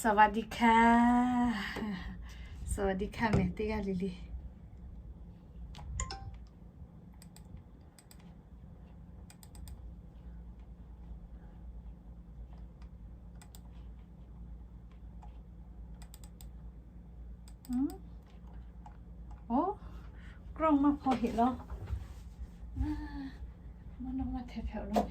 สวัสดีค่ะ สวัสดีค่ะ mehˬ teˇ g'aˇ le le. Oˇ, กล้อง maˇ hpaw heˆ law. Maˇ nawˇ maˇ hteh hpehꞈ law.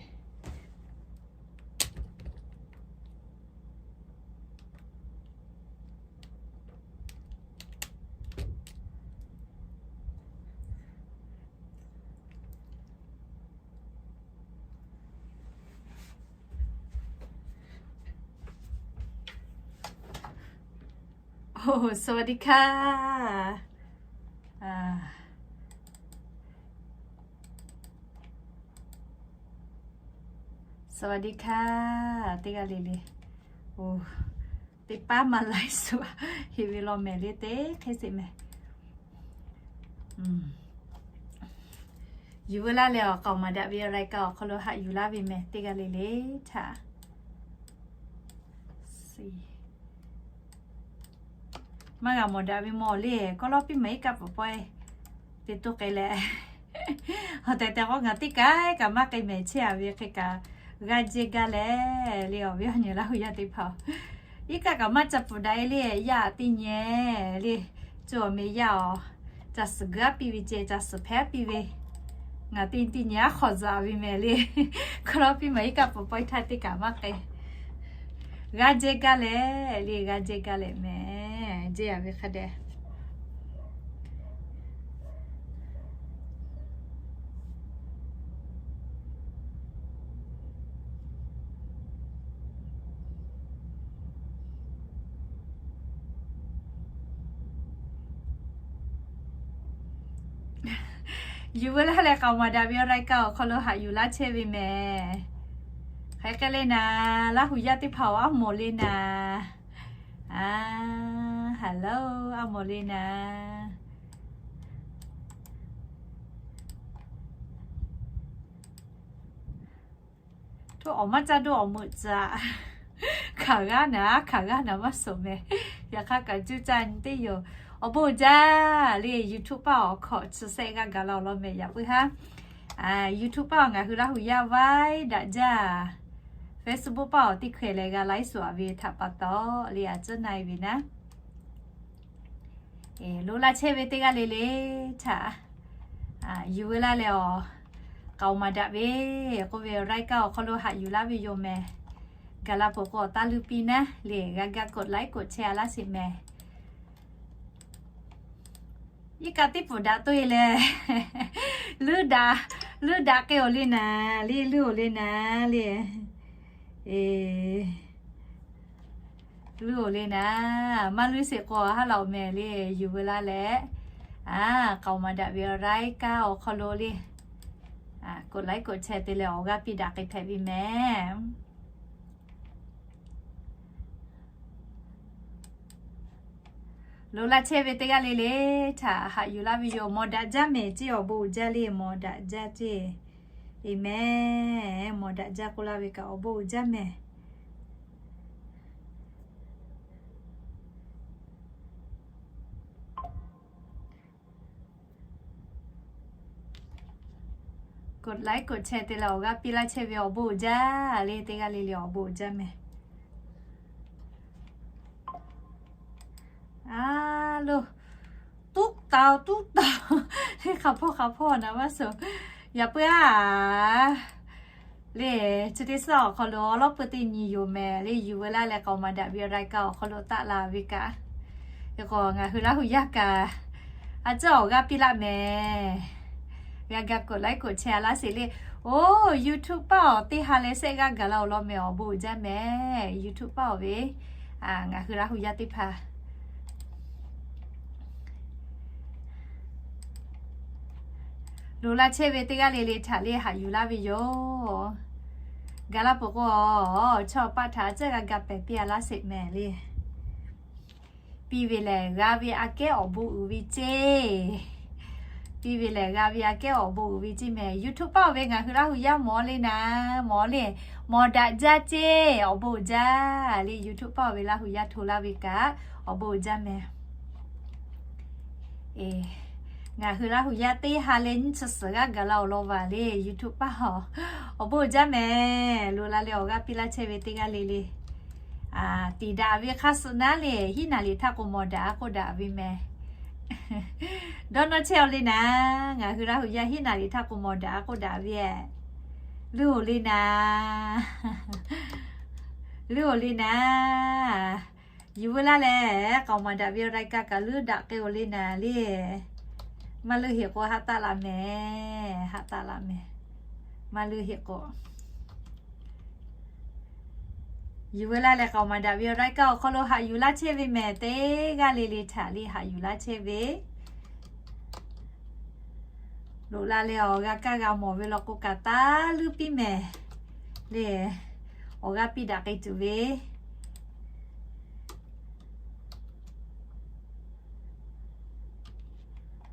Oˇ, สวัสดีค่ะ สวัสดีค่ะ teˇ g'aˇ le le. Oˇ, teˇ paˉ maˇ laiˉ suhˍ heˆ ve law mehˬ le, teˇ hk'e sheˍ mehˬ. Yuˬ veu laˇ leh awˬ k'aoˍ maˍ daꞈ ve รายการ awˬ hk'aw lo haꞈ yuˬ laˇ ve mehˬ teˇ g'aˇ le le htaꞈ. Maˇ g'a mawˬ daꞈ ve mawˬ le, kawˇ lawˇ piˇ maˍ iˉ kaˆ pawˍ pawehˇ te toˇ k'ai leh, awˬ tehˬ tehˬ k'o ngaˬ teˇ kaˬ kaꞈ maˇ k'ai mehˬ chehˇ a ve hk'e kaꞈ, g'aˇ jehˇ gaˇ leh le awˬ viˉ awˬ nyi Laˇ hu yaˇ teˇ hpaˍ-oˬ, iˉ kaˆ kaꞈ maˇ ca pfuhˍ daꞈ e le, yaˇ teˇ nyi le, cawˬ awˬ meh yaˇ awˬ, ca suhˍ g'aˇ piˇ ve ceh, ca suhˍ hpehˇ piˇ ve, ngaˬ teˇ teˇ nyi aˉ hk'awꞈ zaꞈ ve mehˬ le, kawˇ lawˇ piˇ maˍ iˉ kaˆ pawˍ pawehˇ htaˇ teˇ kaˬ maˇ k'ai. G'aˇ jehˇ gaˇ leh le, g'aˇ jehˇ gaˇ leh mehˬ, jehˇ a ve hk'a dehꞈ. Yuˬ veu laˇ leh k'aoˍ maˍ daꞈ ve รายการ awˬ hk'aw lo haꞈ yuˬ laˇ chehˇ ve mehˬ. Hk'aˬ hk'e le naˍ, Laˇ hu yaˇ teˇ hpaˍ-oˬ, aˉ mawˬ le naˍ. A, hello, aˉ mawˬ le naˍ. Hto awˬ maˇ caˇ doˇ awˬ meuꞈ caꞈ. Hkaˍ g'aˇ naˍ, hkaˍ g'aˇ naˍ maˇ suhˍ mehˬ. Yaꞈ hk'aˇ kaꞈ juˇ caˇ nyi teˇ yoˬ. Awˬ bon uiˍ jaˇ le, YouTube paˇ awˬ hk'awꞈ chi sehˆ g'aˇ gaˬ la awˬ lawn mehˬ yaꞈ puiˉ haˉ. YouTube paˇ awˬ ngaˬ hui Laˇ hu yaˇ vaiˉ daꞈ jaˇ. Facebook paˇ awˬ teˇ hkeh leh g'a laiˉ suhˍ a ve htaꞈ pa taw le a cuˉ na e ve naˉ. Lo laˇ chehˇ ve teˇ g'aˇ le le htaꞈ yuˬ veu laˇ leh awˬ k'aoˍ maˍ daꞈ ve k'oˆ ve รายการ awˬ hk'aw lo haꞈ yuˬ laˇ ve yoˬ mehˬ. Gaˬ la peuˬ k'o awˬ taˇ luˇ piˇ naˉ le, g'a ga กดไลค์ กดแชร์ a laˇ sheˍ mehˬ. Iˉ kaˆ teˇ pfuhˍ daꞈ toˇ e leh, luˇ daꞈ, luˇ daꞈ k'ai awˬ le naˍ le, luˇ awˬ le naˍ le. Luˇ awˬ le naˍ, maˇ luˇ sheˍ k'o haˉ la awˬ mehˬ le, yuˬ veu laˇ leh, a, k'aoˍ maˍ daꞈ ve รายการ awˬ hk'aw lo le, กดไลค์ กดแชร์ te leh awˬ g'aˇ piˇ daꞈ k'ai hpehꞈ ve mehˬ. Lo laˇ chehˇ ve teˇ g'aˇ le le htaꞈ haꞈ yuˬ laˇ ve yoˬ. Mawˬ daꞈ jaˇ mehˬ ceˇ, awˬ bon uiˍ jaˇ le, mawˬ daꞈ jaˇ ceˇ. Amen. Mawˬ daꞈ jaˇ k'oˆ laˇ ve kaꞈ awˬ bon uiˍ jaˇ mehˬ. กดไลค์ กดแชร์ te leh awˬ g'aˇ piˇ laˇ chehˇ ve awˬ bon uiˍ jaˇ le, teˇ g'aˇ le le awˬ bon uiˍ jaˇ mehˬ. A lo, tuˉ taˍ tuˉ taˍ, teˇ hk'aˬ hpawˇ hk'aˬ hpawˇ naˍ maˇ suhˍ. Yaꞈ puiˉ a le, chi teˇ suhˉ awˬ hk'aw lo awˬ lawˉ pui teˇ nyi yoˬ mehˬ le, yuˬ veu laˇ leh k'aoˍ maˍ daꞈ ve รายการ awˬ hk'aw lo taˆ la ve kaꞈ, hk'e k'o ngaˬ hui Laˇ hu yaˇ kaꞈ a ciˉ awˬ g'aˇ piˇ laˇ mehˬ. G'a ga กดไลค์ กดแชร์ a laˇ sheˍ le. Oˇ, YouTube paˇ awˬ teˇ ha leh sehˆ g'aˇ gaˬ la awˬ lawn mehˬ, awˬ bon uiˍ jaˇ mehˬ. YouTube paˇ awˬ ve ngaˬ hui Laˇ hu yaˇ teˇ hpaˍ lo laˇ chehˇ ve teˇ g'aˇ le le htaꞈ le haꞈ yuˬ laˇ ve yoˬ. Gaˬ la peuˬ k'o, chaw paˆ htaꞈ a ciˉ g'a ga pehˬ piˇ a laˇ sheˍ mehˬ le. Piˇ ve lehˬ g'a ve aꞈ kehˉ awˬ bon uiˍ ve ceˇ. Piˇ ve lehˬ g'a ve aꞈ kehˉ awˬ bon uiˍ ve ceˇ mehˍ. YouTube paˆ oˬ ve ngaˬ hui Laˇ hu yaˇ mawˬ le naˍ, mawˬ le, mawˬ daꞈ jaˇ ceˇ, awˬ bon uiˍ jaˇ le. YouTube paˆ oˬ ve Laˇ hu yaˇ hto laˇ ve kaꞈ awˬ bon uiˍ jaˇ mehˍ. Ngaˬ hui Laˇ hu yaˇ teˇ ha leh nyiˇ chi suhˍ g'aˇ gaˬ la awˬ lawn vaˬ le. YouTube paˆ awˬ bon uiˍ jaˇ mehˍ. Loꞈ la leh awˬ g'aˇ piˇ laˇ chehˇ ve teˇ g'aˇ le le. Tiˍ daꞈ ve hk'aˇ suh naˉ le, hiˉ naˍ liꞈ htaˇ k'o mawˬ daꞈ a k'oˆ daꞈ ve mehˍ. Dawˇ nawˇ chehˇ aw le naˍ, ngaˬ hui Laˇ hu yaˇ hiˉ naˍ liꞈ htaˇ k'o mawˬ daꞈ a k'oˆ daꞈ ve, leuˉ oˬ le naˍ, leuˉ oˬ le naˍ. Yuˬ veu laˇ leh k'aoˍ maˍ daꞈ ve awˬ รายการ kaꞈ leuˉ daꞈ k'ai oˬ le naˍ le. Maˇ leuˉ heˆ k'o haˆ taˆ la mehˍ, haˆ taˆ la mehˍ. Maˇ leuˉ heˆ k'o yuˬ veu laˇ leh k'aoˍ maˍ daꞈ ve awˬ รายการ awˬ hk'aw lo haꞈ yuˬ laˇ chehˇ ve mehˍ. Teˇ g'aˇ le le htaꞈ le haꞈ yuˬ laˇ chehˇ ve. Loꞈ la leh awˬ g'a kaˇ g'a mawˬ ve law k'o kaꞈ taˇ leuˉ piˇ mehˍ le. Awˬ g'aˇ piˇ daꞈ k'ai tuˬ ve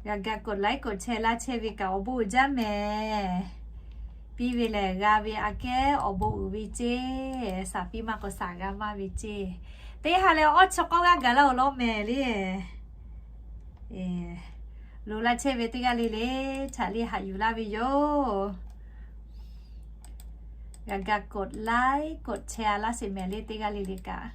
g'a ga กดไลค์ กดแชร์ laˇ chehˇ ve kaꞈ awˬ bon uiˍ jaˇ mehˍ. Piˇ ve lehˬ g'a ve aꞈ kehˉ awˬ bon uiˍ ve ceˇ. Shaˍ piˇ maˇ k'o shaˍ g'a maˇ ve ceˇ. Teˇ ha leh awˇ chi k'awˇ g'aˇ gaˬ laˇ awˬ lawn mehˍ le. Loꞈ la chehˇ ve teˇ g'aˇ le le htaꞈ le haꞈ yuˬ laˇ ve yoˬ. G'a ga กดไลค์ กดแชร์ laˇ sheˍ mehˍ le teˇ g'aˇ le le kaꞈ.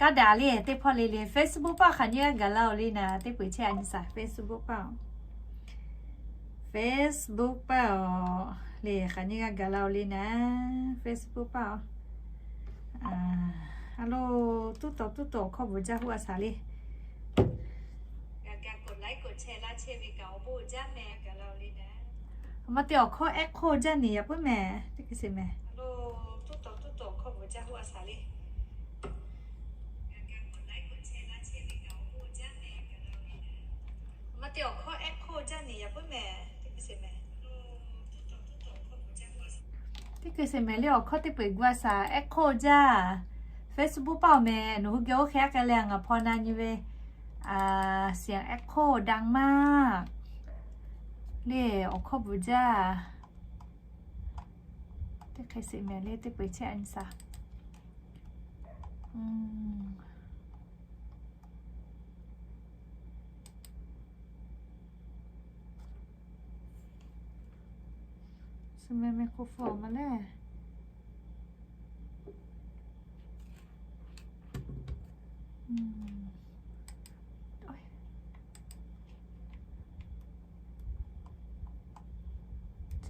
Kaˇ daꞈ le teˇ hpawˇ le le Facebook paˆ hk'aˬ nyiˇ g'aˇ gaˬ laˇ oˬ le naˍ, teˇ peu eˬ chehˇ a nyi shaˍ Facebook paˆ. Facebook paˆ le hk'aˬ nyiˇ g'aˇ gaˬ laˇ oˬ le naˍ, Facebook paˆ. A lo, tuˉ tawˍ tuˉ tawˍ awˬ hkawˇ bvuhꞈ jaˇ huˆ a shaˍ le. Maˇ te awˬ hkawˇ ehˉ hk'oˆ jaˇ neˬ yaꞈ puiˉ mehˍ, teˇ hkui sheˍ mehˍ. Maˇ te awˬ hkawˇ ehˉ hk'oˆ jaˇ neˬ yaꞈ puiˉ mehˍ, teˇ hkui sheˍ mehˍ. Teˇ hkui sheˍ mehˍ le awˬ hkawˇ teˇ peu eˬ gu a shaˍ ehˉ hk'oˆ jaˇ. Facebook paˆ awˬ mehˍ nawˬ hui geh oˇ hk'e aˉ k'ai leh ngaˬ hpaw na nyi ve เสียง ehˉ hk'oˆ ดังมาก le awˬ hkawˇ bvuhꞈ jaˇ. Teˇ hkui sheˍ mehˍ le teˇ peu eˬ chehˇ a nyi shaˍ. Suh meh microphone ma le.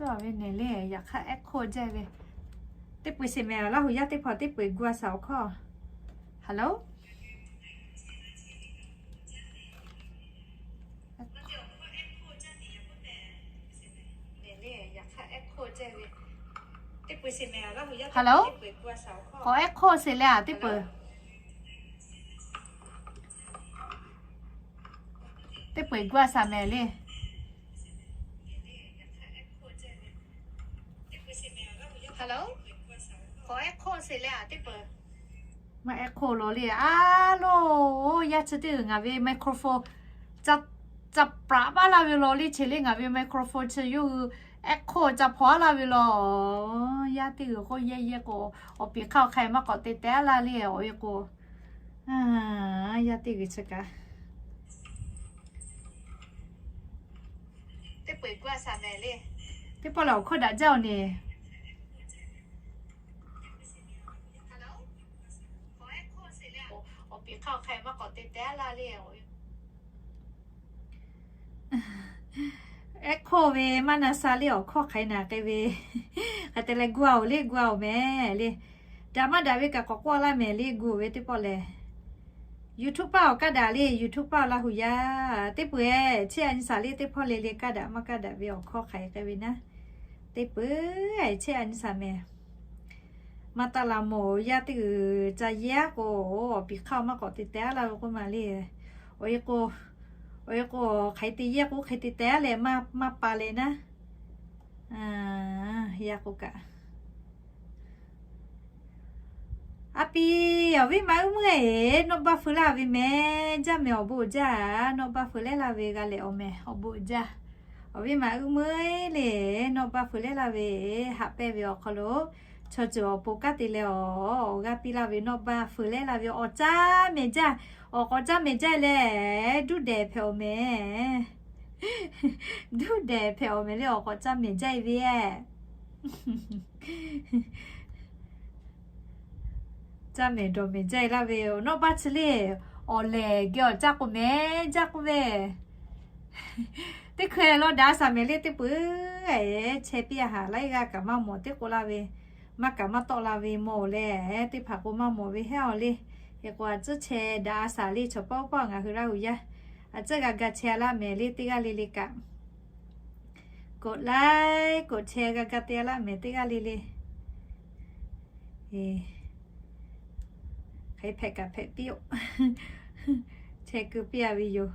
Tcuh ve neˬ le yaꞈ hk'aˇ ehˉ hk'oˆ jaˇ ve. Teˇ peu eˬ sheˍ mehˍ Laˇ hu yaˇ teˇ hpaˍ teˇ peu eˬ gu a shaˍ awˬ hkawˇ. Hello. Hello. K'awꞈ ehˉ hk'oˆ sheˍ le a teˇ peu. Teˇ peu eˬ gu a shaˍ mehˍ le. Hello. K'awꞈ ehˉ hk'oˆ sheˍ le a teˇ peu. Maˇ ehˉ hk'oˆ law le a loˬ. Yaˇ chi teˇ g'uiˬ ngaˬ ve microphone ca, ca praꞈ maˇ laˇ ve law le. Chi le ngaˬ ve microphone chi yawˇ hui ehˉ hk'oˆ ca hpaw a laˇ ve law. Yaˇ teˇ g'uiˬ k'o yehˇ yehˇ k'o, awˬ piˍ hk'aˇ awˬ hk'a maˇ k'awꞈ te teh laˇ le awˬ e k'o. Yaˇ teˇ g'uiˬ chi kaꞈ teˇ peu eˬ gu a shaˍ mehˍ le. Teˇ pawˆ lehˬ awˬ hkawˇ daꞈ jaˇ oˬ neˬ. Awˬ piˍ hk'aˇ awˬ hk'a maˇ k'awꞈ te teh laˇ le. Ehˉ hk'oˆ ve maˇ na sha le awˬ hkawˇ hk'aˬ hk'e naˬ k'ai ve. Hk'aˬ te leh gu a oˬ le, gu a oˬ mehˍ le. Daꞈ maˇ daꞈ ve kaꞈ k'awꞈ k'oˆ laˇ mehˍ le, gu oˬ ve teˇ pawˆ lehˬ. YouTube paˆ awˬ kaˇ daꞈ le, YouTube paˆ Laˇ hu yaˇ. Teˇ peu eˬ chehˇ a nyi shaˍ le teˇ hpawˇ le le kaˇ daꞈ maˇ kaˇ daꞈ ve awˬ hkawˇ hk'aˬ hk'e k'ai ve naˉ. Teˇ peu eˬ chehˇ a nyi shaˍ mehˍ. Maˇ taˇ la mawˬ yaˇ teˇ g'uiˬ ca yehˇ k'o, awˬ piˍ hk'aˇ maˇ k'awꞈ te teh laˇ ve k'oˆ ma le. Awˬ e k'o, awˬ e k'o hk'aˬ hk'e te yehˇ k'o hk'e te teh leh maˇ pa leh naˉ. Yaˇ k'o kaꞈ, a piˇ, awˬ viˉ ma uˉ meuˇ-eˬ, nawˉ baˆ feu laˇ ve mehˍ jaˇ mehˍ, awˬ bon jaˇ, nawˉ baˆ feu lehˉ laˇ ve g'a lehˬ awˬ mehˍ, awˬ bon jaˇ. Awˬ viˉ ma uˉ meuˇ-eˬ le, nawˉ baˆ feu lehˉ laˇ ve, haꞈ pehnˇ ve awˬ hk'aw lo chaw ceuˬ awˬ pon kanˉ te leh awˬ g'aˇ piˇ laˇ ve, nawˉ baˆ feu lehˉ laˇ ve awˬ caˇ mehˍ jaˇ. Awˬ k'awꞈ caˇ mehˍ jaˇ leh, duˇ dehˬ hpehꞈ awˬ mehˍ. Duˇ dehˬ hpehꞈ awˬ mehˍ le, awˬ k'awꞈ caˇ mehˍ jaˇ-e ve, caˇ mehˍ dawˬ mehˍ jaˇ-e laˇ ve yoˬ. Nawˉ baˆ chi le, awˬ lehˬ geh awˬ caˇ k'o mehˍ jaˇ k'oˆ ve, teˇ hkui lawˇ daꞈ a shaˍ mehˍ le teˇ peuˬ, chehˇ piˇ a haˍ laiˉ g'aˇ kaꞈ maˇ mawˬ teˇ k'o laˇ ve, maˇ kaꞈ maˇ tawˆ la ve mawˬ-oˬ leh, teˇ hpaˍ k'o maˇ mawˬ ve heˉ-aw le. Hk'e k'o a tcuhˉ chehˇ daꞈ a shaˍ le, chaw paˆ paˆ ngaˬ hui Laˇ huˍ yaˇ a tcuhˉ g'a ga chehˇ a laˇ mehˍ le teˇ g'aˇ le le kaꞈ, กดไลค์ กดแชร์ g'a ga te a laˇ mehˍ teˇ g'aˇ le le. Hk'e hpehꞈ kaꞈ hpehꞈ piˇ-oˆ. Chehˇ keu piˇ a ve yoˬ.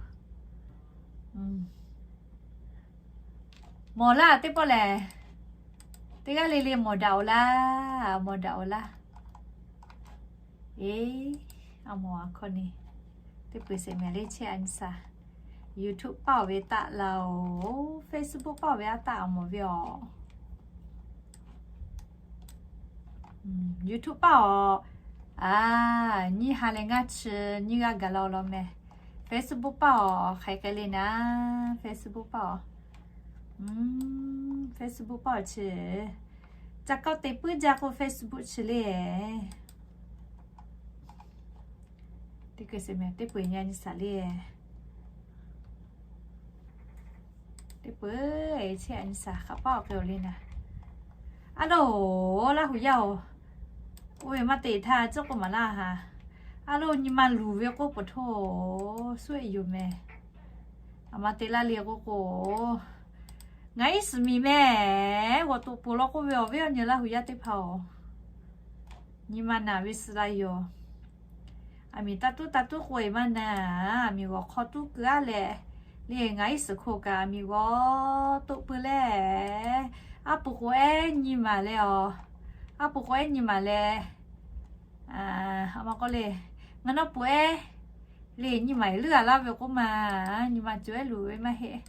Mawˬ laˇ teˇ pawˆ lehˬ, teˇ g'aˇ le le mawˬ daꞈ-oˬ laˇ, mawˬ daꞈ-oˬ laˇ. Eˬ, a mawˬ a hkawˇ ni, teˇ peuˬ sheˍ mehˍ le chehˇ a nyi shaˍ. YouTube paˇ-oˬ ve taˆ la-oˬ, Facebook paˇ-oˬ ve aˉ taˆ a mawˬ ve awˬ. YouTube paˇ-oˬ, a, nyiˇ ha leh ngaˇ chi nyiˇ g'aˇ gaˬ la-oˬ law mehˍ. Facebook paˇ-oˬ, hk'aˬ hk'e le naˍ, Facebook paˇ-oˬ. Facebook paˇ-oˬ chi, ca kawˆ te puiˉ jaˇ k'o Facebook chi le. Teˇ hkui sheˍ mehˍ teˇ peuˬ nyi a nyi shaˍ le. Teˇ peuˬ eˬ chehˇ a nyi shaˍ hk'aˬ paˇ awˬ hk'e-oˬ le naˍ. A loˬ, Laˇ huˍ yaˇ-oˬ, oˇ ve maˇ te htaˇ cawˇ k'oˆ maˍ laˇ haˍ. A loˬ, nyi ma luˬ ve k'oˆ peuˬ htoˇ, suhˉ-e yoˬ mehˍ. A ma te laˇ le k'oˆ k'o, ngaˬ iˉ suhˍ miˬ mehˍ g'awˬ toꞈ peuˬ law k'oˆ ve awˬ viˉ awˬ nyi Laˇ huˍ yaˇ teˇ hpaˍ-oˬ, nyi ma naˬ ve suh la yoˬ. Aˬ miˍ taˇ tuˉ taˇ tuˉ k'oˆ-e maˇ naˍ, aˬ miˍ g'awˬ hk'aw tuˉ keu-a leh, le ngaˬ iˉ suhˍ hko kaꞈ aˬ miˍ g'awˬ toꞈ peuˬ leh, aˉ pu k'o ehˉ nyi maˍ leh awˬ, aˉ pu k'o ehˉ nyi maˍ leh, a ma k'oˆ le, ngaˬ nawˉ pu ehˉ le nyi maˍ-e leuˉ-a laˇ ve k'oˆ ma, nyi ma cawˬ ehˉ luˬ ve maˇ heˆ.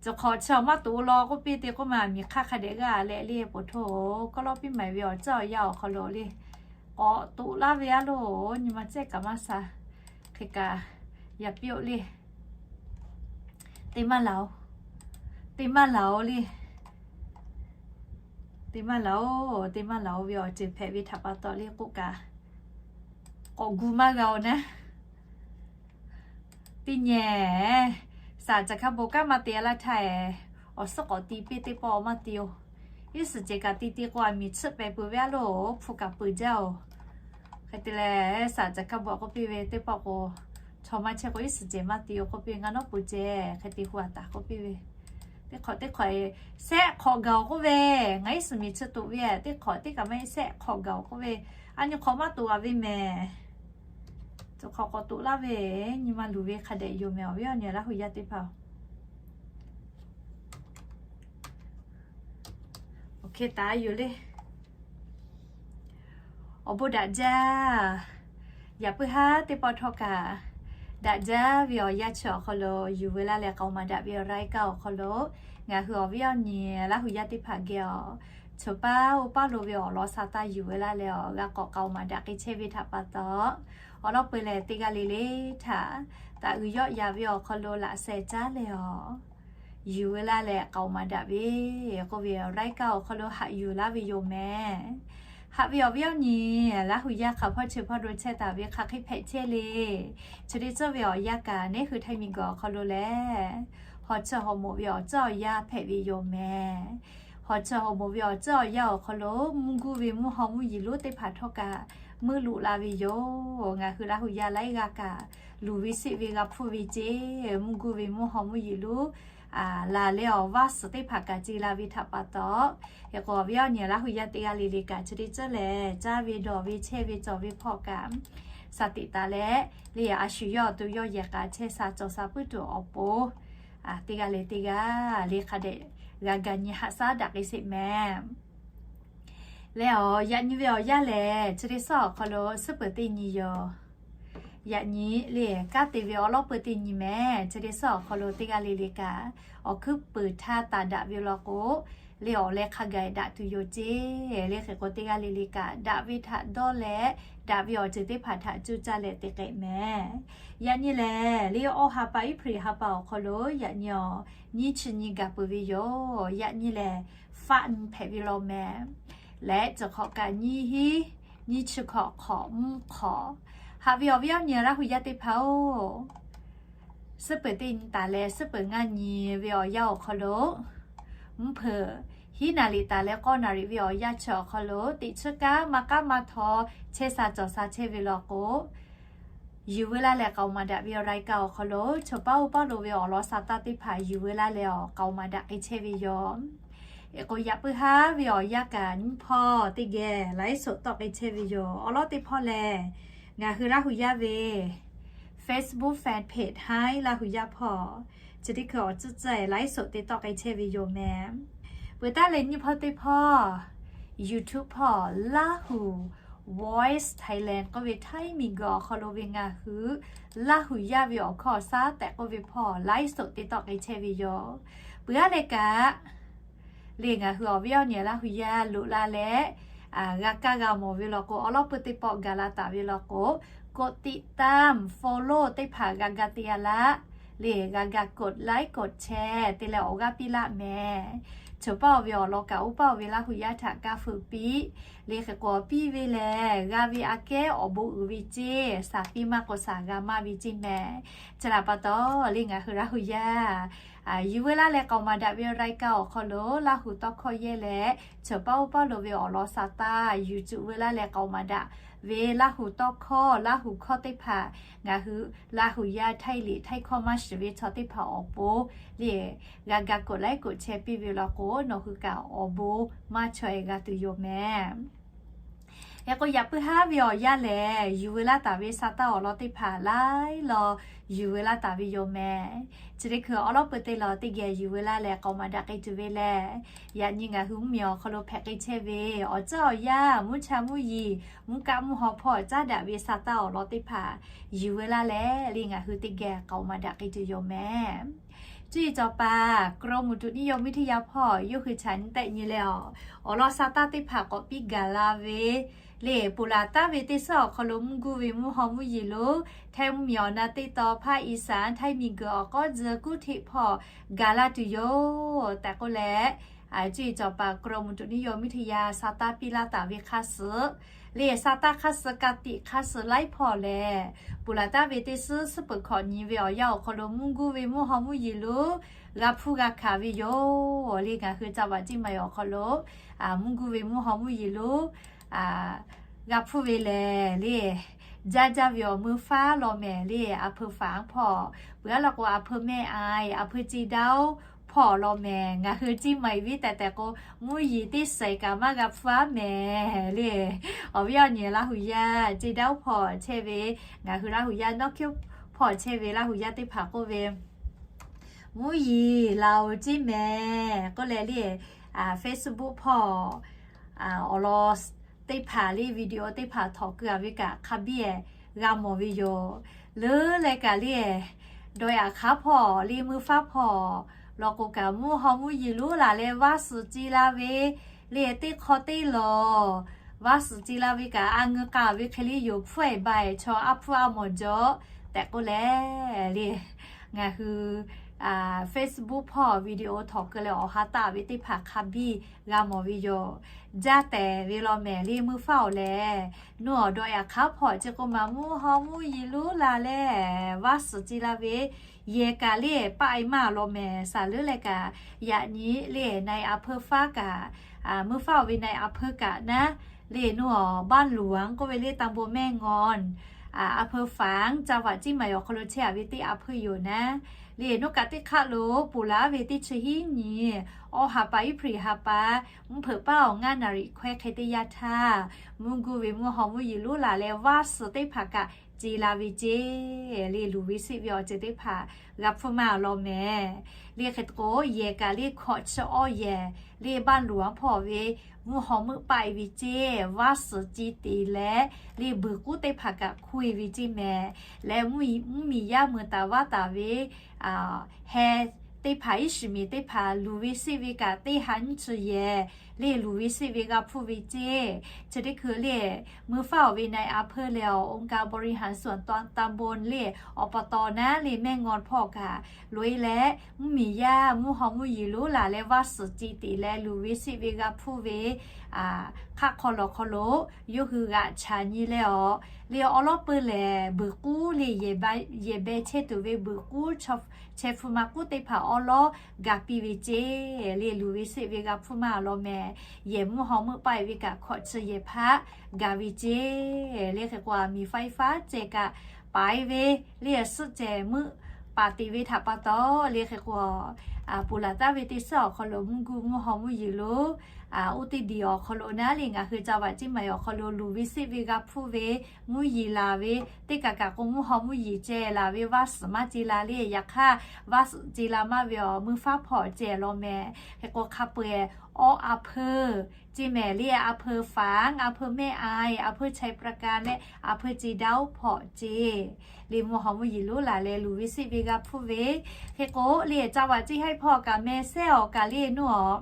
Cawˬ hk'awꞈ chi awˬ maˇ toꞈ law k'oˆ piˇ te k'oˆ ma, miˬ hk'aˇ hk'a dehꞈ g'aˇ leh le peuˬ htoˇ, kawˇ lawˇ piˇ maˍ ve awˬ caˇ awˬ yaˇ awˬ hk'aw lo le, k'awꞈ toꞈ laˇ ve a loˬ, nyi ma cehˇ kaꞈ maˇ sha. Hk'e kaꞈ, yaꞈ piˇ-oˆ le. Te maˇ laˬ-oˬ, te maˇ laˬ-oˬ le. Te maˇ laˬ-oˬ, te maˇ laˬ-oˬ ve awˬ ceuˬ hpehꞈ ve htaꞈ pa taw le k'oˆ kaꞈ, k'awꞈ gu maˇ g'a-oˬ naˉ. Teˇ nyi, saˍ caˍ hkaˇ bon kanˉ maˇ te-a laˇ htaˇ, awˬ suhˉ k'awꞈ ti piˇ teˇ pawˆ maˇ te-oˬ. Iˉ suhˍ ceuˬ kaꞈ te te k'o, aˬ miˍ tsuhˆ pehˍ peuˬ ve a loˬ, hpu kaꞈ peuˬ jaˇ-oˬ. Hk'e te leh, saˍ caˍ hkaˇ bon k'oˆ piˇ ve teˇ pawˆ k'o, chaw maˇ chehˇ k'o iˉ suhˍ ceuˬ maˇ te-oˬ k'oˆ piˇ, ngaˬ nawˉ peuˬ ceh hk'e te hu a taˍ k'oˆ piˇ ve. Teˇ hk'awꞈ teˇ hk'awꞈ-e, sehˆ hk'awꞈ gaˬ-oˬ k'oˆ ve, ngaˬ iˉ suhˍ miˬ chi toꞈ ve, teˇ hk'awꞈ teˇ kaꞈ maˇ heˆ, sehˆ hk'awꞈ gaˬ-oˬ k'oˆ ve, a nyi hk'awꞈ maˇ toꞈ-a ve mehˍ. Cawˬ hk'awꞈ k'awꞈ toꞈ laˇ ve, nyi ma luˬ ve hk'a dehꞈ yoˬ mehˍ, awˬ viˉ awˬ nyi Laˇ huˍ yaˇ teˇ hpaˍ-oˬ. Awˬ hk'e taˍ yoˬ le. Awˬ bon daꞈ jaˇ. Yaꞈ puiˉ haˉ teˇ pawˆ htawˇ kaꞈ, daꞈ jaˇ ve awˬ yanˇ chi awˬ hk'aw lo yuˬ veu laˇ leh k'aoˍ maˍ daꞈ ve awˬ รายการ awˬ hk'aw lo, ngaˬ hui awˬ viˉ awˬ nyi Laˇ huˍ yaˇ teˇ hpaˍ geh awˬ, choˬ paˇ oˇ paˇ lo ve awˬ lawn sha taˇ yuˬ veu laˇ leh awˬ g'a k'awꞈ k'aoˍ maˍ daꞈ k'ai chehˇ ve htaꞈ pa taw, awˬ lawn peu leh teˇ g'aˇ le le htaꞈ taꞈ uiˍ yawˆ yan ve awˬ hk'aw lo laꞈ sheh caˉ leh awˬ yuˬ veu laˇ leh k'aoˍ maˍ daꞈ ve k'oˆ ve awˬ รายการ awˬ hk'aw lo haꞈ yuˬ laˇ ve yoˬ mehˍ. Haꞈ ve awˬ viˉ awˬ nyi Laˇ huˍ yaˇ hk'aˬ hpawˇ chi hpawˇ do chehˇ taˍ ve hk'aˬ hk'e hpehꞈ chehˇ le. Chi teˇ ceuˬ ve awˬ yanˇ kaꞈ neˉ hui htaiˇ miˬ guiˬ awˬ hk'aw lo lehˬ, hawˬ chi hawˬ moˍ ve awˬ ceuˬ awˬ yanˇ hpehꞈ ve yoˬ mehˍ. Hawˬ chi hawˬ moˍ ve awˬ ceuˬ awˬ yanˇ awˬ hk'aw lo mvuhˇ guˇ ve mvuhˇ haw mvuhˇ yeˬ lonˉ teˇ hpaˍ htawˇ kaꞈ meuˇ loꞈ la ve yoˬ. Ngaˬ hui Laˇ huˍ yaˇ laiˉ g'aˇ kaꞈ luˬ ve seˆ ve g'a hpuˇ ve ceˇ, mvuhˇ guˇ ve mvuhˇ haw mvuhˇ yeˬ lonˉ laˬ leh awˬ vaˇ suhˍ teˇ hpaˍ kaꞈ ce la ve htaꞈ pa taw, hk'e k'o awˬ viˉ awˬ nyi Laˇ huˍ yaˇ teˇ g'aˇ le le kaꞈ chi teˇ ceuˬ lehˬ, caˇ ve dawˬ ve chehˇ ve cawˬ ve hpawˇ kaꞈ, sha tiꞈ taˍ leh le a shu yawˇ awˬ to yawˇ yehˬ k'a chehˇ sha cawˬ sha puiˉ tuˬ awˬ pon, teˇ g'aˇ le teˇ g'aˇ le hk'a dehꞈ g'a gaˬ nyi haꞈ shaˉ daꞈ k'ai sheˍ mehˍ. Leh awˬ yaꞈ nyi ve awˬ yanˇ lehˬ, chi teˇ suhˉ awˬ hk'aw lo suhˉ peuˬ teˇ nyi yoˬ. Yaꞈ nyi lehˬ kanˉ te ve awˬ lawˉ peuˬ teˇ nyi mehˍ. Chi teˇ suhˉ awˬ hk'aw lo teˇ g'aˇ le le kaꞈ awˬ hkuiˉ puiˍ htaˇ taˍ daꞈ ve law k'o, lehˬ awˬ leh hk'a gaˬ daꞈ tuˬ yoˬ ceˇ. Lehˬ hk'e k'o teˇ g'aˇ le le kaꞈ daꞈ ve htaꞈ dawˇ leh, daꞈ ve awˬ ceuˬ teˇ hpaˍ htaꞈ cuˇ caˇ leh te k'ehꞈ mehˍ. Yaꞈ nyi lehˬ, lehˬ awˇ ha pa April ha pa awˬ hk'aw lo yaꞈ nyi awˬ nyiˇ chi nyi gaˬ peuˬ ve yoˬ. Yaꞈ nyi lehˬ, faˆ nyi hpehꞈ ve law mehˍ. Leh chi hk'awꞈ kaꞈ nyiˇ hinˉ nyiˇ chi hkawꞈ hk'awꞈ mvuhˇ hk'awꞈ. Haꞈ ve awˬ viˉ awˬ nyi Laˇ huˍ yaˇ teˇ hpaˍ oˬ, suhˉ peuˬ teˇ nyi taˍ leh suhˉ peuˬ ngaˇ nyi ve awˬ yanˇ awˬ hk'aw lo, mvuhˇ hpeuꞈ hiˉ naˍ riˍ taˍ leh k'awˇ naˍ riˍ ve awˬ yanˇ chi awˬ hk'aw lo teꞈ chiˉ kaˉ maˇ k'aˉ maˇ htaw chehˇ sha cawˬ sha chehˇ ve law k'o, yuˬ veu laˇ leh k'aoˍ maˍ daꞈ ve awˬ รายการ awˬ hk'aw lo chawˬ paˉ oˇ paˉ lo ve awˬ lawn sa taˇ teˇ hpaˍ yuˬ veu laˇ leh awˬ k'aoˍ maˍ daꞈ k'ai chehˇ ve yoˬ. Hk'e k'o yaꞈ puiˉ haˉ ve awˬ yanˇ kaꞈ nyiˇ hpawˇ teˇ geh ไลฟ์สด tawˆ k'ai chehˇ ve yoˬ. Awˬ lawn teˇ hpawˇ lehˬ, ngaˬ hui Laˇ huˍ yaˇ ve Facebook fan page haˉ Laˇ huˍ yaˇ hpawˇ chi teˇ hkui awˬ tcuhˉ tcuhˉ ไลฟ์สด te tawˆ k'ai chehˇ ve yoˬ mehˍ. Peuˬ taˉ leh nyiˇ hpawˇ teˇ hpawˇ YouTube hpawˇ Laˇ huˍ Voice Thailand k'oˆ ve Htaiˇ miˬguiˬ awˬ hk'aw lo ve ngaˬ hui Laˇ huˍ yaˇ ve awˬ hkawˇ awˬ shaˉ tehꞈ k'oˆ ve hpawˇ ไลฟ์สด te tawˆ k'ai chehˇ ve yoˬ. Peuˬ aˉ leh kaꞈ lehˬ ngaˬ hui awˬ viˉ awˬ nyi Laˇ huˍ yaˇ loꞈ la leh g'a kaˇ g'a mawˬ ve law k'o, awˬ lawˉ peuˬ teˇ pawˆ gaˬ la taˍ ve law k'o, กดติดตาม follow teˇ hpaˍ g'a ga te a laˇ. Lehˬ g'a ga กดไลค์ กดแชร์ te leh awˬ g'aˇ piˇ laˆ mehˍ. Chawˬ paˉ oˇ ve awˬ lawn kaꞈ oˇ paˉ oˇ ve Laˇ huˍ yaˇ htaꞈ kaˇ feuꞈ piˇ. Lehˬ hk'e k'o piˇ ve lehˬ, g'a ve aꞈ kehˉ awˬ bon uiˍ ve ceˇ, shaˍ piˇ maˇ k'o shaˍ g'a maˇ ve ceˇ mehˍ. Chi htaꞈ pa taw lehˬ ngaˬ hui Laˇ huˍ yaˇ yuˬ veu laˇ leh k'aoˍ maˍ daꞈ ve awˬ รายการ awˬ hk'aw lo Laˇ huˍ tawˇ hkawˇ yehˇ leh, chawˬ paˉ oˇ paˉ lo ve awˬ lawn sa taˇ yuˬ cuˬ veu laˇ leh k'aoˍ maˍ daꞈ ve Laˇ huˍ tawˇ hkawˇ, Laˇ huˍ hkawˇ teˇ hpaˍ ngaˬ hui Laˇ huˍ yaˇ Htaiˇ liꞈ Htaiˇ hkawˇ maˇ shiˍ ve chaw teˇ hpaˍ awˬ pon lehˬ g'a ga กดไลค์ กดแชร์ piˇ ve law k'o, nawˬ hui kaꞈ awˬ bon maˇ chaweh g'a tuˬ yoˬ mehˍ. Hk'e k'o yaꞈ puiˉ haˉ ve awˬ yanˇ lehˬ, yuˬ veu laˇ taˍ ve sa taˇ awˬ lawn teˇ hpaˍ laiˉ law yuˬ veu laˇ taˍ ve yoˬ mehˍ. Chi teˇ hkui awˬ lawˉ peuˬ teˇ law teˇ geh yuˬ veu laˇ leh k'aoˍ maˍ daꞈ k'ai tuˬ ve lehˬ, yaꞈ nyi ngaˬ hui mvuhˇmiˬ awˬ hk'aw lo hpehꞈ k'ai chehˇ ve awˬ ceuˬ awˬ yanˇ, mvuhˇ cha mvuhˇ yiˍ, mvuhˇ kaˆ mvuhˇ haw hpawˇ caˉ daꞈ ve sa taˇ awˬ lawn teˇ hpaˍ yuˬ veu laˇ leh, lehˬ ngaˬ hui teˇ geh k'aoˍ maˍ daꞈ k'ai tuˬ yoˬ mehˍ. Cuˇ yiˍ cawˬ paˍ กรมอุตุนิยมวิทยา hpawˇ yawˇ hui chaꞈ nyi tehˆ nyi leh awˬ, awˬ lawn sa taˇ teˇ hpaˍ k'awꞈ piˇ gaˬ la ve lehˬ, ponˬ laˬ taˍ ve teˇ suhˉ awˬ hk'aw lo mvuhˇ guˇ ve mvuhˇ haw mvuhˇ yiˍ lo Htaiˇ mvuhˇmiˬ awˬ na teˇ taw ภาคอีสาน Htaiˇ miˬguiˬ awˬ k'awˉ tcuh kuˉ hteꞈ hpawˇ gaˬ la tuˬ yoˬ tehꞈ k'oˆ leh, cuˇ yiˍ cawˬ paˍ กรมอุตุนิยมวิทยา sa taˇ piˇ laˇ taˍ ve hk'aˇ suh lehˬ, sa taˇ hk'aˇ suh ka tiꞈ hk'aˇ suh laiˉ hpawˇ lehˬ, ponˬ laˬ taˍ ve teˇ suhˉ suhˉ peuˬ hkawꞈ nyi ve awˬ yanˇ awˬ hk'aw lo mvuhˇ guˇ ve mvuhˇ haw mvuhˇ yiˍ lo g'a hpuˇ g'a hkanˍ ve yoˬ. Lehˬ ngaˬ hui ca vaꞈ ciˇ ma awˬ hk'aw lo mvuhˇ guˇ ve mvuhˇ haw mvuhˇ yiˍ lo g'a hpuˇ ve lehˬ, lehˬ jaˇ jaˇ ve awˬ meuˇ faˉ law mehˍ. Lehˬ a hpeu faˍ hpawˇ, peuˬ aˉ law k'o a hpeu mehˆ a, a hpeu ceˇ daˇ oˉ hpawˇ law mehˍ. Ngaˬ hui ciˇ ma viˉ tehꞈ tehꞈ k'o, mvuhˇ yiˍ teˇ sehˍ kaꞈ maˇ g'a hpuˇ aˉ mehˍ. Lehˬ awˬ viˉ awˬ nyi Laˇ huˍ yaˇ ceˇ daˇ oˉ hpawˇ chehˇ ve, ngaˬ hui Laˇ huˍ yaˇ nawˉ hkiˉ hpawˇ chehˇ ve Laˇ huˍ yaˇ teˇ hpaˍ k'oˆ ve, mvuhˇ yiˍ laˬ oˬ ceˇ mehˍ k'oˆ leh, lehˬ Facebook hpawˇ awˬ lawn teˇ hpaˍ lehˬ video teˇ hpaˍ htawnˍ keu a ve kaꞈ hk'a biˇ g'a mawˬ ve yoˬ. Leuˉ leh kaꞈ lehˬ dawˬ yaꞈ hk'aˉ hpawˇ lehˬ meuˇ faˉ hpawˇ law k'o kaꞈ mvuhˇ haw mvuhˇ yiˍ lonˉ laˬ leh vaˇ suhˍ ceˇ laˇ ve lehˬ, teˇ hk'aw teˇ lawˬ vaˇ suhˍ ceˇ laˇ ve kaꞈ a ngeu k'a ve hk'e lehˬ yoˬ hpuˇ e ba e chaw a hpuˇ a mawˬ jaw tehꞈ k'oˆ leh, lehˬ ngaˬ hui Facebook hpawˇ video htawnˍ keu leh awˬ ha taˆ ve teˇ hpaˍ hk'a biˇ g'a mawˬ ve yoˬ. Jaˇ tehˬ ve law mehˍ lehˬ meuˇ faˉ awˬ lehˬ, nawˬ dawˬ yaꞈ hk'aˉ hpawˇ chi k'o maˬ mvuhˇ haw mvuhˇ yiˍ lonˉ laˬ leh vaˇ suhˍ ceˇ laˇ ve yehˬ kaꞈ lehˬ paˆ e maˇ law mehˍ. Saˍ leuˉ leh kaꞈ yaꞈ nyi lehˬ na e a hpeu faˉ kaꞈ, meuˇ faˉ awˬ ve na e a hpeu kaꞈ naˉ, lehˬ nawˬ awˬ บ้านหลวง k'oˆ ve lehˬ ตำบลแม่งอน a hpeu faˍ จังหวัดเชียงใหม่ awˬ hk'aw lo chehˇ a ve teˇ a hpeu yoˬ naˉ. Lehˬ nawˬ kaꞈ teˇ hk'aˆ lo ponˬ laˬ ve teˇ chi hiˉ nyi Awˇ ha pa Iˉhpriˍ ha pa mvuhˇ hpeuꞈ paˉ awˬ ngaˇ naˍ riˍ hkawehˇ hk'e teˇ yanˇ htaˇ, mvuhˇ guˇ ve mvuhˇ haw mvuhˇ yeˬ lonˉ laˬ leh vaˇ suhˍ teˇ hpaˍ kaꞈ ce la ve ceˇ. Leˇ luˬ ve seˆ ve awˬ ceuˬ teˇ hpaˍ g'a hpfuhˇ maˇ law mehˍ. Leˇ hk'e k'o, yehˬ kaꞈ leˇ hkawꞈ chi awˇ yehˬ, leˇ baˆ luˬ aˉ hpawˇ ve mvuhˇ haw meuˆ paˆ e ve ceˇ, vaˇ suhˍ ce te leh, leˇ buiˬ k'uˉ teˇ hpaˍ kaꞈ hkuˇ e ve ceˇ mehˍ. Leh mvuhˇ miˬ yaˇ mui taˍ vaˇ taˍ ve heh teˇ hpaˍ, iˉ shiˍ miˬ teˇ hpaˍ luˬ ve seˆ ve kaꞈ teˇ ha nyiˇ chi yehˬ, leˇ luˬ ve seˆ ve g'a hpfuhˇ ve ceˇ. Chi teˇ hkui leˇ mui faˉ awˬ ve na e a hpeuˇ leh awˬ องค์การบริหารส่วนตำบล leˇ awˬ pa taw naˉ leˇ mehˆ ngaw hpawˇ kaꞈ loꞈ e leh, mvuhˇ miˬ yaˇ mvuhˇ haw mvuhˇ yeˬ lonˉ laˬ leh vaˇ suhˍ ce te leh luˬ ve seˆ ve g'a hpfuhˇ ve hk'aˆ hk'aw lawˬ hk'aw lo yawˇ hui g'aꞈ chaˍ nyi leh awˬ, leˇ awˉ lawˉ peuˇ lehˬ buiˬ k'uˉ leˇ yehˬ beh chehˇ tuˬ ve buiˬ k'uˉ, chehˇ hpfuhˇ ma k'uˉ teˇ hpaˍ awˉ lawˉ ga piˇ ve ceˇ. Leˇ luˬ ve seˆ ve g'a hpfuhˇ maˇ law mehˍ. Yehˬ mvuhˇ haw meuˆ paˆ e ve kaꞈ hkawꞈ chi yehˬ hpaˇ ga ve ceˇ. Leˇ hk'e k'o, miˬ faˉ iˉ faˉ ceh kaꞈ paˍ e ve, leˇ suhˆ cehˬ meuˆ paˍ te ve htaꞈ pa taw, leˇ hk'e k'o, ponˬ laˬ taˍ ve teˇ suhˉ awˬ hk'aw lo mvuhˇ guˇ mvuhˇ haw mvuhˇ yeˬ lonˉ oˇ teˇ diˬ awˬ hk'aw lo naˉ leˇ ngaˬ hui ca vaꞈ ceˇ maˬ awˬ hk'aw lo luˬ ve seˆ ve g'a hpfuhˇ ve, mvuhˇ yeˬ laˬ ve teˇ kaꞈ kaꞈ k'o, mvuhˇ haw mvuhˇ yeˬ ceh laˬ ve vaˇ suhˍ maˇ ce la leˇ. Yaꞈ hk'aˇ, vaˇ suhˍ ce la maˇ ve awˬ mui faˉ hpawˇ ceh law mehˍ. Hk'e k'o, hk'a peu-eˬ awˇ a hpeuˇ ceˇ mehˍ. Leˇ a hpeuˇ faˍ, a hpeuˇ mehˆ a, a hpeuˇ chai pra ka leh a hpeuˇ ce daˇ oˉ hpawˇ ceˇ. Leˇ mvuhˇ haw mvuhˇ yeˬ lonˉ laˬ leh luˬ ve seˆ ve g'a hpfuhˇ ve. Hk'e k'o, leˇ ca vaꞈ ceˇ haiˉ hpawˇ kaꞈ meh sehˉ awˬ kaꞈ leˇ nuˇ awˬ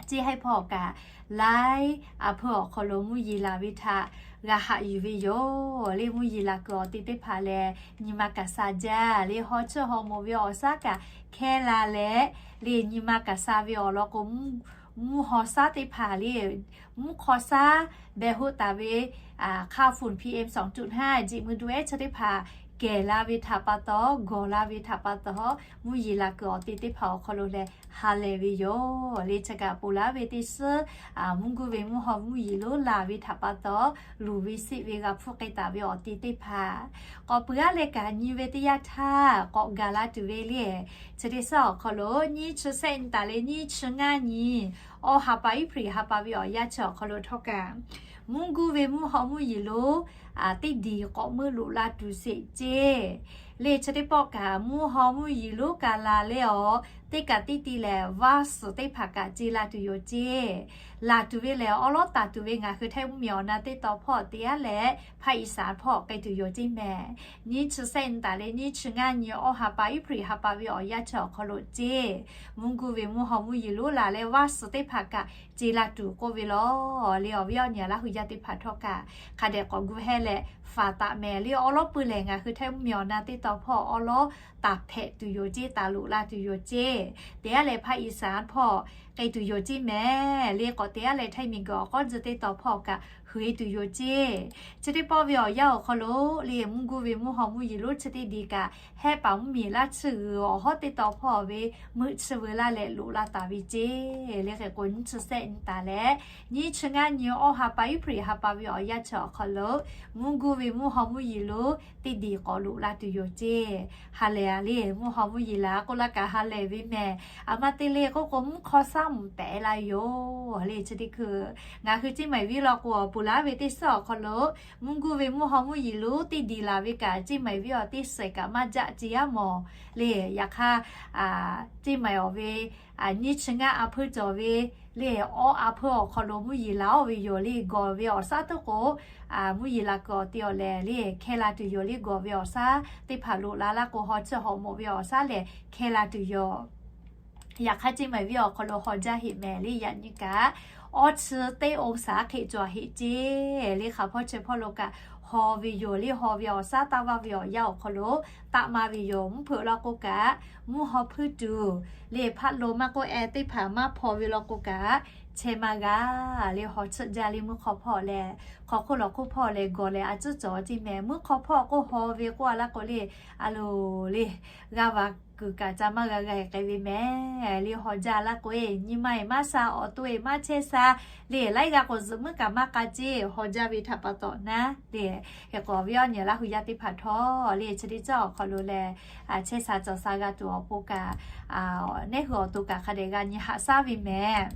ceˇ haiˉ hpawˇ kaꞈ laiˉ a hpeuˇ awˬ hk'aw lo mvuhˇ yeˬ laˬ ve htaꞈ g'a haꞈ yuˬ ve yoˬ. Leˇ mvuhˇ yeˬ laˬ kuiˬ awˬ te teˇ hpaˍ lehˬ, nyi ma kaꞈ sha jaˇ. Leˇ haw chiˇ haw moˍ ve awˬ shaˉ kaꞈ hkehˇ la leh, leˇ nyi ma kaꞈ sha ve awˬ lawn k'o, mvuhˇ haw shaˉ teˇ hpaˍ leˇ mvuhˇ hk'aw shaˉ beh hoˆ taˍ ve hk'a fuˍ PM sawˍ tuꞈ hnaˇ jeꞈ mui du ehˉ chi teˇ hpaˍ kehˬ la ve htaꞈ pa taw, gawˬ la ve htaꞈ pa taw, mvuhˇ yeˬ laˬ kuiˬ awˬ te teˇ hpaˍ awˬ hk'aw lo leh ha lehˬ ve yoˬ. Leˇ chi kaꞈ ponˬ laˬ ve teˇ suhˉ, mvuhˇ guˇ ve mvuhˇ haw mvuhˇ yeˬ lonˉ laˬ ve htaꞈ pa taw, luˬ ve seˆ ve g'a hpfuhˇ k'ai taˍ ve awˬ te teˇ hpaˍ k'awꞈ peuˬ aˉ leh kaꞈ nyi ve teˇ yanˇ htaˇ k'awꞈ gaˬ la tuˬ ve leˇ, chi teˇ suhˉ awˬ hk'aw lo nyiˇ chi sehˆ nyi taˍ leh nyiˇ chi ngaˇ nyi, awˇ ha pa Iˉhpriˍ ha pa ve awˬ yanˇ chi awˬ hk'aw lo htawˇ kaꞈ, mvuhˇ guˇ ve mvuhˇ haw mvuhˇ yeˬ lonˉ teˇ diˬ k'awꞈ meuˆ loꞈ la tuˬ sheˍ ceˇ. Leˇ chi teˇ pawˆ kaꞈ mvuhˇ haw mvuhˇ yeˬ lonˉ kaꞈ laˬ leh awˬ, teˇ kaꞈ teˇ te lehˬ vaˇ suhˍ teˇ hpaˍ kaꞈ ce la tuˬ yoˬ ceˇ. Laˬ tuˬ ve lehˬ, awˉ lawˉ taˍ tuˬ ve ngaˬ hui Htaiˇ mvuhˇ miˬ awˬ na teˇ taw hpawˇ te aˉ leh, hpaˇ iˍ saˍ hpawˇ k'ai tuˬ yoˬ ceˇ mehˍ. Nyiˇ chi sehˆ nyi taˍ leh nyiˇ chi ngaˇ nyi, awˇ ha pa Iˉhpriˍ ha pa ve awˬ yanˇ chi awˬ hk'aw lo ceˇ, mvuhˇ guˇ ve mvuhˇ haw mvuhˇ yeˬ lonˉ laˬ leh vaˇ suhˍ teˇ hpaˍ kaꞈ ce la tuˬ k'oˆ ve lawˬ. Leˇ awˬ viˉ awˬ nyi Laˇ hu yaˇ teˇ hpaˍ htawˇ kaꞈ hk'a dehꞈ k'awꞈ gu heh leh faˍ taˍ mehˍ. Leˇ awˉ lawˉ peuˇ lehˬ, ngaˬ hui Htaiˇ mvuhˇ miˬ awˬ na teˇ taw hpawˇ awˉ lawˉ taˍ hpehꞈ tuˬ yoˬ ceˇ, taˍ loꞈ la tuˬ yoˬ ceˇ. Te aˉ leh hpaˇ iˍ saˍ hpawˇ k'ai tuˬ yoˬ ceˇ mehˍ. Leˇ k'awꞈ te aˉ leh Htaiˇ miˬ guiˬ awˬ k'awˉ tcuh teˇ taw hpawˇ kaꞈ heuꞈ e tuˬ yoˬ ceˇ. Chi teˇ pawˆ ve awˬ yanˇ awˬ hk'aw lo, leˇ mvuhˇ guˇ ve mvuhˇ haw mvuhˇ yeˬ lonˉ chi teˇ diˬ kaꞈ hehˆ paˍ mvuhˇ miˬ laˇ tsuhˇ g'uiˬ awˬ hawˉ teˇ taw hpawˇ ve meuˆ chi veu laˇ leh loꞈ la taˍ ve ceˇ. Leˇ hk'e k'o, nyiˇ chi sehˆ nyi taˍ leh nyiˇ chi ngaˇ nyi, awˇ ha pa Iˉhpriˍ ha pa ve awˬ yanˇ chi awˬ hk'aw lo, mvuhˇ guˇ ve mvuhˇ haw mvuhˇ yeˬ lonˉ teˇ diˬ k'awꞈ loꞈ la tuˬ yoˬ ceˇ. Ha lehˬ a leˇ, mvuhˇ haw mvuhˇ yeˬ laˬ k'oˆ laˇ kaꞈ ha lehˬ ve mehˍ. A ma te leˇ k'oˆ k'o, mvuhˇ hk'aw shaˉ mvuhꞈ pehꞈ la yoˬ. Leˇ chi teˇ hkui ngaˬ hui ceˇ mehˍ viˉ law k'o, awˬ ponˬ laˉ ve teˇ suhˉ awˬ hk'aw lo, mvuhˇ guˇ ve mvuhˇ haw mvuhˇ yeˬ lonˉ teˇ diˬ laˬ ve kaꞈ, ceˇ mehˍ viˉ awˬ teˇ suhˍ kaꞈ maˇ jaˆ ce yaˇ mawˬ. Leˇ yaꞈ hk'aˇ, ceˇ mehˍ awˬ ve nyiˇ chi ngaˇ a hpeuˇ cawˬ ve, leˇ awˇ a hpeuˇ awˬ hk'aw lo mvuhˇ yeˬ laˬ oˇ ve yoˬ. Leˇ gawˬ ve awˬ shaˉ tuˉ k'o, mvuhˇ yeˬ laˬ kuiˬ awˬ te awˬ lehˬ, leˇ hkehˇ la tuˬ yoˬ. Leˇ gawˬ ve awˬ shaˉ teˇ hpaˍ loꞈ la laˇ k'o, haw chiˇ haw moˍ ve awˬ shaˉ lehˬ hkehˇ la tuˬ yoˬ. Yaꞈ hk'aˇ, ceˇ mehˍ viˉ awˬ hk'aw lo haw jaˇ heꞈ mehˍ. Leˇ yaꞈ nyi kaꞈ, awˇ chi teˇ องศา hk'e cawˬ heꞈ ceˇ. Leˇ hk'aˬ hpawˇ chi hpawˇ lo kaꞈ haw ve yoˬ. Leˇ haw ve awˬ shaˉ taˇ vaˇ ve awˬ yanˇ awˬ hk'aw lo taˆ ma ve yoˬ. Mvuhˇ hpeuꞈ law k'o kaꞈ, mvuhˇ haw hpuiˇ tuˬ, leˇ hpaˆ lo maˇ k'oˆ, e teˇ hpaˍ maˇ hpaw ve law k'o kaꞈ, chehˇ maˇ g'a. Leˇ haw chiˇ jaˇ. Leˇ mvuhˇ hk'aw hpawˇ leh hk'aw hk'oˆ lawˬ hk'oˆ hpawˇ leh gawˬ leh a ciˉ cawˬ ceˇ mehˍ. Mvuhˇ hk'aw hpawˇ k'oˆ haw ve k'oˆ a laˇ k'o, leˇ a loˍ leˇ g'a vaꞈ kuiˬ kaꞈ ca maˇ g'a g'a k'ai ve mehˍ. Le haw jaˇ laˇ k'o-e, nyi ma-e maˇ sha, awˬ to-e maˇ chehˇ sha, le laiˉ g'aˇ k'o zuhꞈ muiˉ kaꞈ maˇ k'a ceˇ, haw jaˇ ve htaꞈ pa taw naˉ le. Hk'e k'o, awˬ viˉ awˬ nyi Laˇ hu yaˇ teˇ hpaˍ htawˇ le chi teˇ caˉ awˬ hk'aw lo leh chehˇ sha cawˬ sha g'a tuˬ awˬ pon kaꞈ, nehˉ hui awˬ to kaꞈ hk'a dehꞈ g'a nyi haꞈ shaˉ ve mehˍ.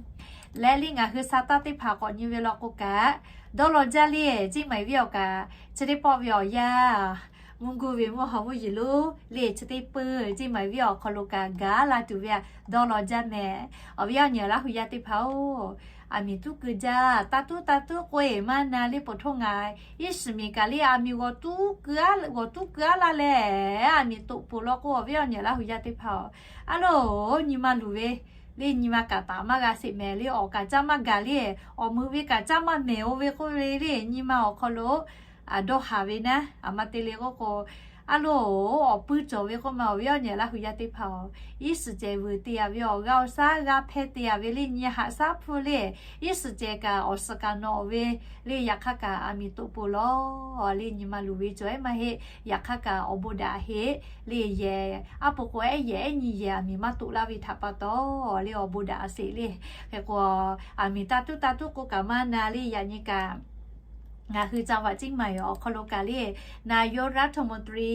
Leh le ngaˬ hui sha taˇ teˇ hpaˍ k'awꞈ nyi ve law k'o kaꞈ, dawˇ law jaˇ le, Ciˇ Maiˍ viˉ awˬ kaꞈ chi teˇ pawˆ ve awˬ yanˇ mvuhˇ guˇ ve mvuhˇ haw mvuhˇ yeˬ lonˉ le chi teˇ peuˬ Ciˇ Maiˍ viˉ awˬ hk'aw lo kaꞈ gaˬ la tuˬ ve dawˇ law jaˇ mehˍ. Awˬ viˉ awˬ nyi Laˇ hu yaˇ teˇ hpaˍ-oˬ, aˬ miˍ tuˉ keu jaˇ, taˇ tuˉ taˇ tuˉ k'oˆ-e maˇ na le, poˬ htoˇ ngaˬ iˉ shiˍ miˬ kaꞈ le aˬ miˍ g'awˬ tuˉ keu aˉ laˇ leh, aˬ miˍ toꞈ poˬ law k'o, awˬ viˉ awˬ nyi Laˇ hu yaˇ teˇ hpaˍ-oˬ, aˉ loˬ, nyi ma luˬ ve le nyi ma kaꞈ taˍ maˇ g'a sheˍ mehˍ le, awˬ kaꞈ caˇ maˇ gaˬ le, awˬ meuꞈ ve kaꞈ caˇ maˇ mehˍ-o ve k'oˆ ve le, nyi ma awˬ hk'aw lo dawˇ haˍ ve naˉ, aˬ ma te le k'oˆ k'o, aˉ loˬ, awˬ puiˉ cawˬ ve k'oˆ ma, awˬ viˉ awˬ nyi Laˇ hu yaˇ teˇ hpaˍ-oˬ, iˉ shiˍ cehˬ vuiˬ te-a ve, awˬ g'aˇ awˬ shaˉ g'aˇ hpehˇ te-a ve le nyi haꞈ shaˉ hpuˇ le, iˉ shiˍ cehˬ kaꞈ awˬ suhˍ kaꞈ nawꞈ ve le, yaꞈ hk'aˇ kaꞈ aˬ miˍ toꞈ poˬ law le nyi ma luˬ ve cawˬ ehˉ maˇ heˆ. Yaꞈ hk'aˇ kaꞈ awˬ bon daꞈ heˆ le, yehˬ aˉ po k'o ehˉ yehˬ ehˉ nyi yehˬ aˬ miˍ maˇ toꞈ laˇ ve htaꞈ pa taw le awˬ bon daꞈ sheˍ le. Hk'e k'o, aˬ miˍ taˇ tuˉ taˇ tuˉ k'oˆ kaꞈ maˇ na le, yaꞈ nyi kaꞈ ngaˬ hui จังหวัดเชียงใหม่ awˬ hk'aw lo kaꞈ le นายกรัฐมนตรี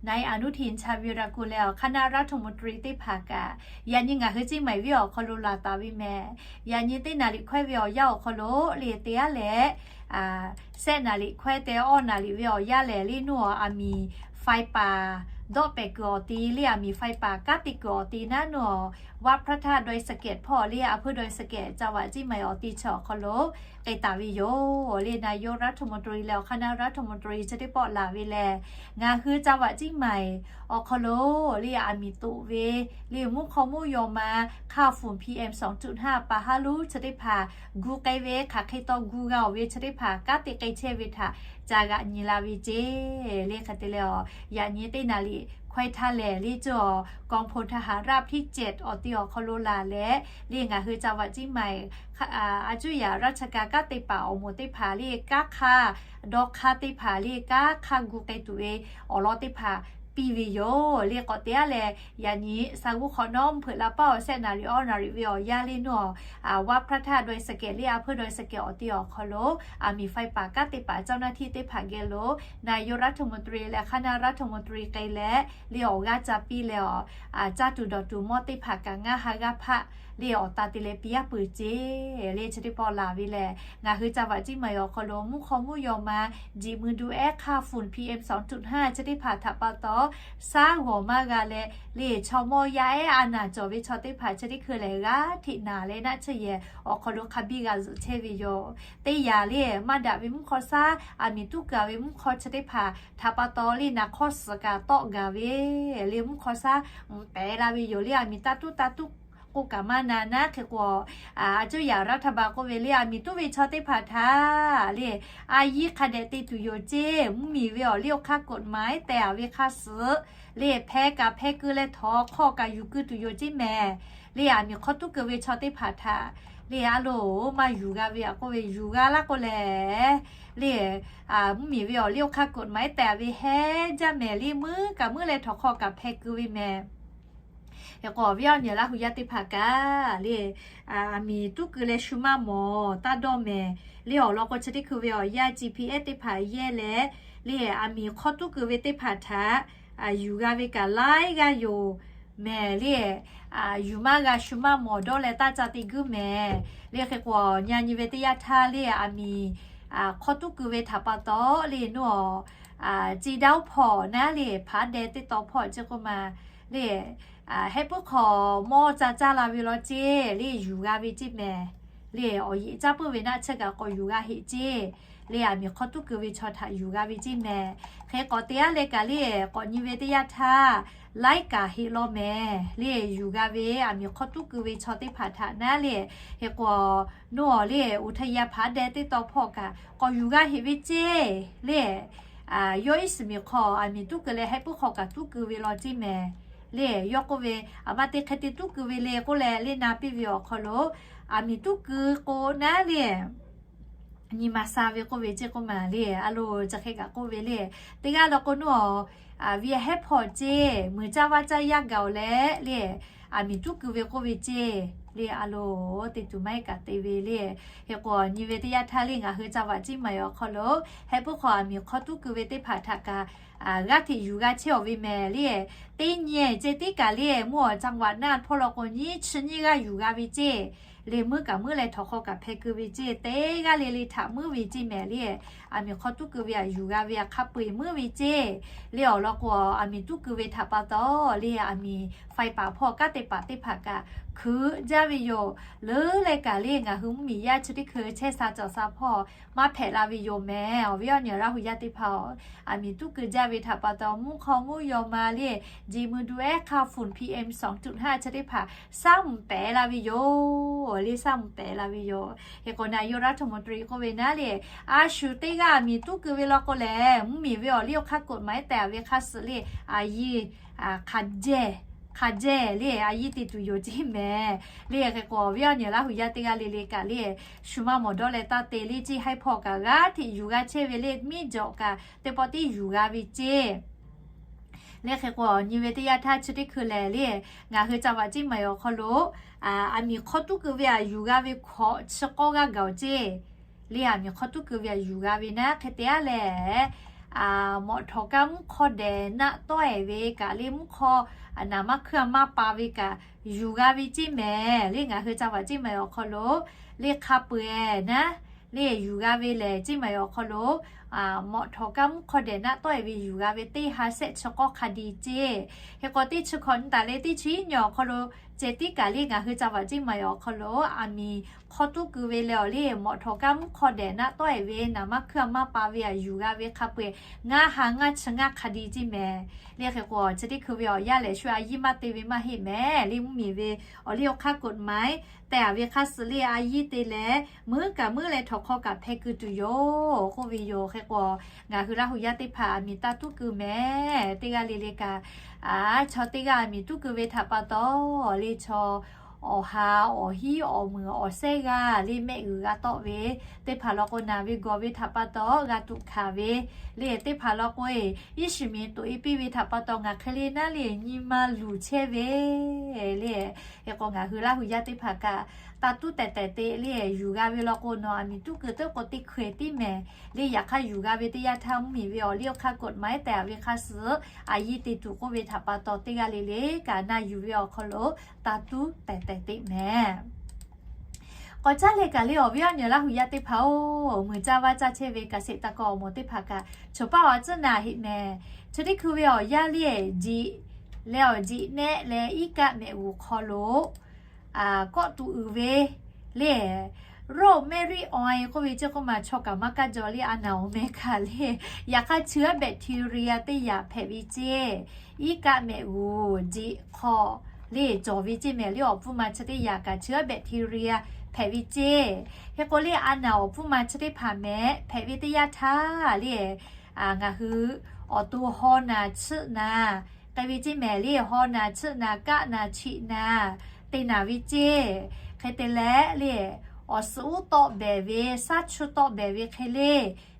นายอนุทิน ชาญวีรกูล leh awˬ คณะรัฐมนตรี teˇ hpaˍ kaꞈ yaꞈ nyi ngaˬ hui Ciˇ Maiˍ viˉ awˬ hk'aw lo laˬ taˍ ve mehˍ. Yaꞈ nyi teˇ naˍ riˍ hkawehˇ ve awˬ yanˇ awˬ hk'aw lo le te aˉ leh, shehˆ naˍ riˍ hkawehˇ tehꞈ awˇ naˍ riˍ ve awˬ yanˇ lehˬ le, nawˬ aˬ miˍ faiˍ paˍ dawˆ pehˍ kuiˬ awˬ ti le, aˬ miˍ faiˍ paˍ kanˉ te kuiˬ awˬ ti naˉ nawˬ วัดพระธาตุดอยสะเก็ด hpawˇ le, อำเภอดอยสะเก็ด จังหวัดเชียงใหม่ awˬ ti chi awˬ hk'aw lo k'ai taˍ ve yoˬ le. นายกรัฐมนตรี leh awˬ คณะรัฐมนตรี chi teˇ pawˆ laˬ ve lehˬ, ngaˬ hui จังหวัดเชียงใหม่ awˬ hk'aw lo le aˬ miˍ toꞈ ve le mvuhˇ hk'aw mvuhˇ yaw ma hk'a funˍ PM สองจุดห้า pa haˉ luˉ chi teˇ hpaˍ gu k'ai ve, hk'aˬ hk'e taw gu g'a-oˬ ve chi teˇ hpaˍ kanˉ te k'ai chehˇ ve htaꞈ ca g'aꞈ nyi la ve ceˇ le. Hk'e te leh, yaꞈ nyi teˇ naˍ riˍ hkawehˇ htaˇ lehˬ le, cawˬ กองพลทหารราบที่เจ็ด awˬ ti awˬ hk'aw lo laˬ leh le ngaˬ hui จังหวัดเชียงใหม่ a cuˇ yaꞈ ราชการ kanˉ te paˍ awˬ moˍ teˇ hpaˍ le kanˉ hk'aˇ dawˇ hk'aˇ teˇ hpaˍ le kanˉ hk'aˇ gu k'ai tuˬ ve awˬ lawn teˇ hpaˍ piˇ ve yoˬ le. K'awꞈ te aˉ leh, yaꞈ nyi sha g'uˇ hk'awꞈ nawˉ mvuhˇ hpeuꞈ la paˉ awˬ shehˆ naˍ riˍ awˇ naˍ riˍ ve awˬ yanˇ le nawˬ วัดพระธาตุดอยสะเก็ด le, อำเภอดอยสะเก็ด awˬ ti awˬ hk'aw lo aˬ miˍ faiˍ paˍ kanˉ te paˍ เจ้าหน้าที่ teˇ hpaˍ geh lo นายกรัฐมนตรี leh คณะรัฐมนตรี k'ai leh le awˬ g'aˇ ca piˇ leh, caˇ tuˬ dawˬ tuˬ mawˇ teˇ hpaˍ kaꞈ ngaˇ ha g'aˇ hpaˆ le awˬ ta te leh piˇ aˉ peuˬ ceˇ le. Chi teˇ pawˆ laˬ ve lehˬ, ngaˬ hui จังหวัดเชียงใหม่ awˬ hk'aw lo mvuhˇ hk'aw mvuhˇ yaw ma jiꞈ mui du ehˉ hk'a funˍ PM สองจุดห้า chi teˇ hpaˍ htaꞈ pa taw, shaˉ g'awˬ maˇ g'a leh le chaw mawˇ yaˇ ehˉ a naˍ cawˬ ve chaw teˇ hpaˍ chi teˇ hkui lehˬ g'aˇ hteꞈ naˍ leh naˆ tsuhˇ yehˬ awˬ hk'aw lo hk'a biˇ g'a zuhꞈ chehˇ ve yoˬ. Teˇ yanˇ le maˇ daꞈ ve mvuhˇ hk'aw shaˉ, aˬ miˍ tuˉ keu ve mvuhˇ hk'aw chi teˇ hpaˍ htaꞈ pa taw le naˍ hk'awˇ suhˍ kaꞈ tawˆ gaˬ ve le mvuhˇ hk'aw shaˉ mvuhꞈ pehˍ la ve yoˬ le. Aˬ miˍ taˇ tuˉ taˇ tuˉ k'oˆ kaꞈ maˇ na naˉ. Hk'e k'o, a cuˇ yaꞈ รัฐบาล k'oˆ ve le aˬ miˍ tuˉ ve chaw teˇ hpaˍ htaꞈ le a yiˇ hk'a dehꞈ te tuˬ yoˬ ceˇ. Mvuhˇ miˬ ve awˬ liˇ awˬ hk'aˇ กฎหมาย tehˬ ve hk'a suhˍ le hpeh kaꞈ hpeh keu leh htawnˍ hk'aw kaꞈ yuˬ keu tuˬ yoˬ ceˇ mehˍ. Le aˬ miˍ hk'aw tuˉ keu ve chaw teˇ hpaˍ htaꞈ le a loˬ maˇ yuˬ g'a ve a k'oˆ ve yuˬ g'a laˇ k'o lehˬ le, mvuhˇ miˬ ve awˬ liˇ awˬ hk'aˇ กฎหมาย tehˬ ve hehˉ jaˇ mehˍ le meuˉ kaꞈ meuˉ leh htawnˍ hk'aw kaꞈ hpeh keu ve mehˍ. Hk'e k'o awˬ viˉ awˬ nyi Laˇ hu yaˇ teˇ hpaˍ kaꞈ le, aˬ miˍ tuˉ keu leh shu maˇ mawˬ taˇ dawˇ mehˍ. Le awˬ lawn k'o chi teˇ hkui ve awˬ yanˇ GPS teˇ hpaˍ yehˇ leh le aˬ miˍ hk'aw tuˉ keu ve teˇ hpaˍ htaꞈ yuˬ g'a ve kaꞈ laiˉ g'aˇ yoˬ mehˍ le. Yuˬ maˇ g'a shu maˇ mawˬ dawˇ leh taˇ ca te guiˇ mehˍ. Le hk'e k'o nyi nyi ve teˇ yanˇ htaˇ le aˬ miˍ hk'aw tuˉ keu ve htaꞈ pa taw le nawˬ, ci daoˇ hpawˇ naˉ le hpaˍ deh teˇ taw hpawˇ ceˇ k'oˆ ma le, hehˆ puiˉ hk'aw mawˇ ca caˇ la ve law ceˇ le yuˬ g'a ve ceˇ mehˍ. Le awˬ yeꞈ caˇ puiˉ ve naˆ tsuhˇ kaꞈ k'awꞈ yuˬ g'a heꞈ ceˇ. Le aˬ miˍ hk'aw tuˉ keu ve chaw htaꞈ yuˬ g'a ve ceˇ mehˍ. Hk'e k'awꞈ te aˉ leh kaꞈ le k'awꞈ nyi ve teˇ yanˇ htaˇ laiˉ kaꞈ heꞈ law mehˍ. Le yuˬ g'a ve aˬ miˍ hk'aw tuˉ keu ve chaw teˇ hpaˍ htaꞈ naˉ le, hk'e k'o nawˬ le อุทยานผาแดง teˇ taw hpawˇ kaꞈ k'awꞈ yuˬ g'a heꞈ ve ceˇ. Le yawˇ iˉ shiˍ miˬ hk'aw aˬ miˍ tuˉ keu leh hehˆ puiˉ hk'aw kaꞈ tuˉ keu ve law ceˇ mehˍ. Le yawˇ k'oˆ ve, aˬ ma te hk'e te tuˉ keu ve le k'oˆ leh le na piˇ ve awˬ hk'aw lo, aˬ miˍ tuˉ keu k'o naˉ le nyi ma sha ve k'oˆ ve ceˇ k'oˆ maˬ le. A lo, chi hk'e kaꞈ k'oˆ ve le, teˇ g'aˇ law k'o naˉ a, viˇ hehˉ hpawˇ ceˇ, muiˬ caˇ vaˇ caˇ yaˇ gaˬ-oˬ leh le, aˬ miˍ tuˉ keu ve k'oˆ ve ceˇ le. A lo, te tuˬ maˇ heˆ kaꞈ te ve le. Hk'e k'o nyi ve teˇ yanˇ htaˇ le, ngaˬ hui ca vaꞈ ceˇ maˬ awˬ hk'aw lo heh puiˉ hk'aw aˬ miˍ hk'aw tuˉ keu ve teˇ hpaˍ htaꞈ kaꞈ g'aˇ hteꞈ yuˬ g'a chehˇ-oˬ ve mehˍ le. Teˇ nyi ceh tiˉ kaꞈ le, mvuhˇ awˬ caˇ vaꞈ naˆ hpawˇ law k'o nyiˇ chi nyiˇ g'aˇ yuˬ g'a ve ceˇ le. Meuˉ kaꞈ meuˉ leh htawnˍ hk'aw kaꞈ hpeh keu ve ceˇ. Teˇ g'aˇ le le htaꞈ meuˉ ve ceˇ mehˍ le. Aˬ miˍ hk'aw tuˉ keu ve aꞈ yuˬ g'a ve aꞈ hk'a peu-eˬ meuˉ ve ceˇ le. Awˬ lawn k'o, aˬ miˍ tuˉ keu ve htaꞈ pa taw le, aˬ miˍ faiˍ paˍ hpawˇ kanˉ te paˍ teˇ hpaˍ kaꞈ hkeuꞈ jaˇ ve yoˬ. Leuˉ leh kaꞈ le, ngaˬ hui mvuhˇmiˬ yaˇ chi teˇ hkui chehˇ sha cawˬ sha hpawˇ maˇ hpehꞈ la ve yoˬ mehˍ. Awˬ viˉ awˬ nyi Laˇ huˍ yaˇ teˇ hpaˍ-oˬ, aˬ miˍ tuˉ keu jaˇ ve htaꞈ pa taw, mvuhˇ hk'aw mvuhˇ yaw ma le, jeˬ mui du ehˉ hk'a funˍ PM sawˍ tuꞈ haˉ chi teˇ hpaˍ saˉ mvuhˍ pehˍ la ve yoˬ le, saˉ mvuhˍ pehˍ la ve yoˬ. Hk'e k'o, นายกรัฐมนตรี k'oˆ ve naˉ le, a shu teˇ g'aˇ aˬ miˍ tuˉ keu ve law k'o lehˬ, mvuhˇmiˬ ve awˬ liˇ awˬ hk'aˇ กฎหมาย tehꞈ ve hk'a suhˍ le, a yiˇ hk'a jehˇ, hk'a jehˇ le, a yiˇ te tuˬ yoˬ ceˇ mehˍ le. Hk'e k'o, awˬ viˉ awˬ nyi Laˇ huˍ yaˇ teˇ g'aˇ le le kaꞈ le, shu maˇ mawˬ dawˇ leh taˇ te le ceˇ. Haiˉ hpawˇ kaꞈ g'aˇ hteꞈ yuˬ g'a chehˇ ve le, miˇ jawꞈ kaꞈ teˇ pawˆ tiˉ yuˬ g'a ve ceˇ le. Hk'e k'o, nyi ve teˇ yanˇ htaˇ chi teˇ hkui lehˬ le, ngaˬ hui ca vaꞈ ceˇ maˬ awˬ hk'aw lo aˬ miˍ hk'aw tuˉ keu ve aꞈ yuˬ g'a ve hkawꞈ chi k'awˇ g'aˇ gaˬ-oˬ ceˇ le. Aˬ miˍ hk'aw tuˉ keu ve aꞈ yuˬ g'a ve naˉ hk'e te-a lehˬ, mawꞈ htawꞈ kaˇ mvuhˇ hk'aw dehꞈ naˆ tawˆ-ehˍ ve kaꞈ le, mvuhˇ hk'aw naˍ maˇ hkuiˇ a maˇ pa ve kaꞈ yuˬ g'a ve ceˇ mehˍ le. Ngaˬ hui ca vaꞈ ceˇ maˬ awˬ hk'aw lo le hk'a peu-eˬ naˉ le yuˬ g'a ve lehˬ, ceˇ maˬ awˬ hk'aw lo mawꞈ htawꞈ kaˇ mvuhˇ hk'aw dehꞈ naˆ tawˆ-ehˍ ve yuˬ g'a ve teˇ ha shehˆ chi k'awˇ hk'a di ceˇ. Hk'e k'o, teˇ chi hkawꞈ nyi taˍ le, teˇ chi nyi awˬ hk'aw lo ceh tiˉ kaꞈ le, ngaˬ hui ca vaꞈ ceˇ maˬ awˬ hk'aw lo aˬ miˍ hk'aw tuˉ keu ve leh awˬ le, mawꞈ htawꞈ kaˇ mvuhˇ hk'aw dehꞈ naˆ tawˆ-ehˍ ve naˍ maˇ hkuiˇ a maˇ pa ve aꞈ yuˬ g'a ve hk'a peu-eˬ ngaˇ ha ngaˇ chi ngaˇ hk'a di ceˇ mehˍ le. Hk'e k'o, chi teˇ hkui ve awˬ yanˇ lehˬ, shu a yiˇ maˇ te ve maˇ heˆ mehˍ le. Mvuhˇmiˬ ve awˬ liˇ awˬ hk'aˇ กฎหมาย tehꞈ ve hk'a suhˍ le a yiˇ te leh, meuˉ kaꞈ meuˉ leh htawnˍ hk'aw kaꞈ hpeh keu tuˬ yoˬ k'oˆ ve yoˬ. Hk'e k'o, ngaˬ hui Laˇ huˍ yaˇ teˇ hpaˍ aˬ miˍ taˇ tuˉ keu mehˍ. Teˇ g'aˇ le le kaꞈ, a, chaw teˇ g'aˇ aˬ miˍ tuˉ keu ve htaꞈ pa taw le, chaw awˬ ha awˬ hiˉ awˬ meunˍ awˬ sehˉ g'aˇ le mehˆ g'uiˬ g'a tawˆ ve teˇ hpaˍ law k'o, naˬ ve gawˬ ve htaꞈ pa taw g'a tuꞈ hkanˍ ve le. Teˇ hpaˍ law k'o-e, iˉ shiˍ miˍ toꞈ-e piˇ ve htaꞈ pa taw ngaˬ hk'e le naˉ le nyi ma luˬ chehˇ ve le. Hk'e k'o, ngaˬ hui Laˇ huˍ yaˇ teˇ hpaˍ kaꞈ taˇ tuˉ tehˬ tehˬ te le yuˬ g'a ve law k'o, nawˬ aˬ miˍ tuˉ keu teˇ k'o teˇ hkui tiˉ mehˍ le. Yaꞈ hk'aˇ yuˬ g'a ve teˇ yanˇ htaˇ mvuhˇmiˬ ve awˬ liˇ awˬ hk'aˇ กฎหมาย tehꞈ ve hk'a suhˍ a yiˇ te tuˬ k'oˆ ve htaꞈ pa taw, teˇ g'aˇ le le kaꞈ na yuˬ ve awˬ hk'aw lo taˇ tuˉ tehˬ tehˬ te mehˍ. K'awꞈ caˉ leh kaꞈ le, awˬ viˉ awˬ nyi Laˇ huˍ yaˇ teˇ hpaˍ-oˬ, muiˬ caˇ vaˇ caˇ chehˇ ve เกษตรกร awˬ moˍ teˇ hpaˍ kaꞈ chawˬ paˇ awˬ tcuhˉ naˍ heˆ mehˍ. Chi teˇ hkui ve awˬ yanˇ le, jiꞈ leh awˬ jiꞈ nehˆ leh iˉ kaˆ mehꞈ g'uˬ hk'aw lo kawˆ tuˬ uiˍ ve le, โรคเม็ดริดออย k'oˆ ve ceˇ k'oˆ maˬ, chaw kaꞈ maˇ kaˇ jaw le, a naˍ awˬ meh kaꞈ le. Yaꞈ hk'aˇ chi aˉ แบคทีเรีย teˇ yaꞈ hpehꞈ ve ceˇ. Iˉ kaˆ mehꞈ g'uˬ jiꞈ hk'aw le cawˬ ve ceˇ mehˍ le. Awˬ pfuhˇ ma chi teˇ yaꞈ kaꞈ chi aˉ แบคทีเรีย hpehꞈ ve ceˇ. Hk'e k'o le, a naˍ awˬ pfuhˇ ma chi teˇ hpaˍ mehˍ hpehꞈ ve teˇ yanˇ htaˇ le, ngaˬ hui awˬ to haw naˬ chiˆ naˬ k'ai ve ceˇ mehˍ le. Haw naˬ chiˆ naˬ kaˆ naˬ chiꞈ naˬ te naˍ ve ceˇ. Hk'e te leh le, awˬ suhˍ uˉ tawˆ behˍ ve, shaˉ chuˇ tawˆ behˍ ve hk'e le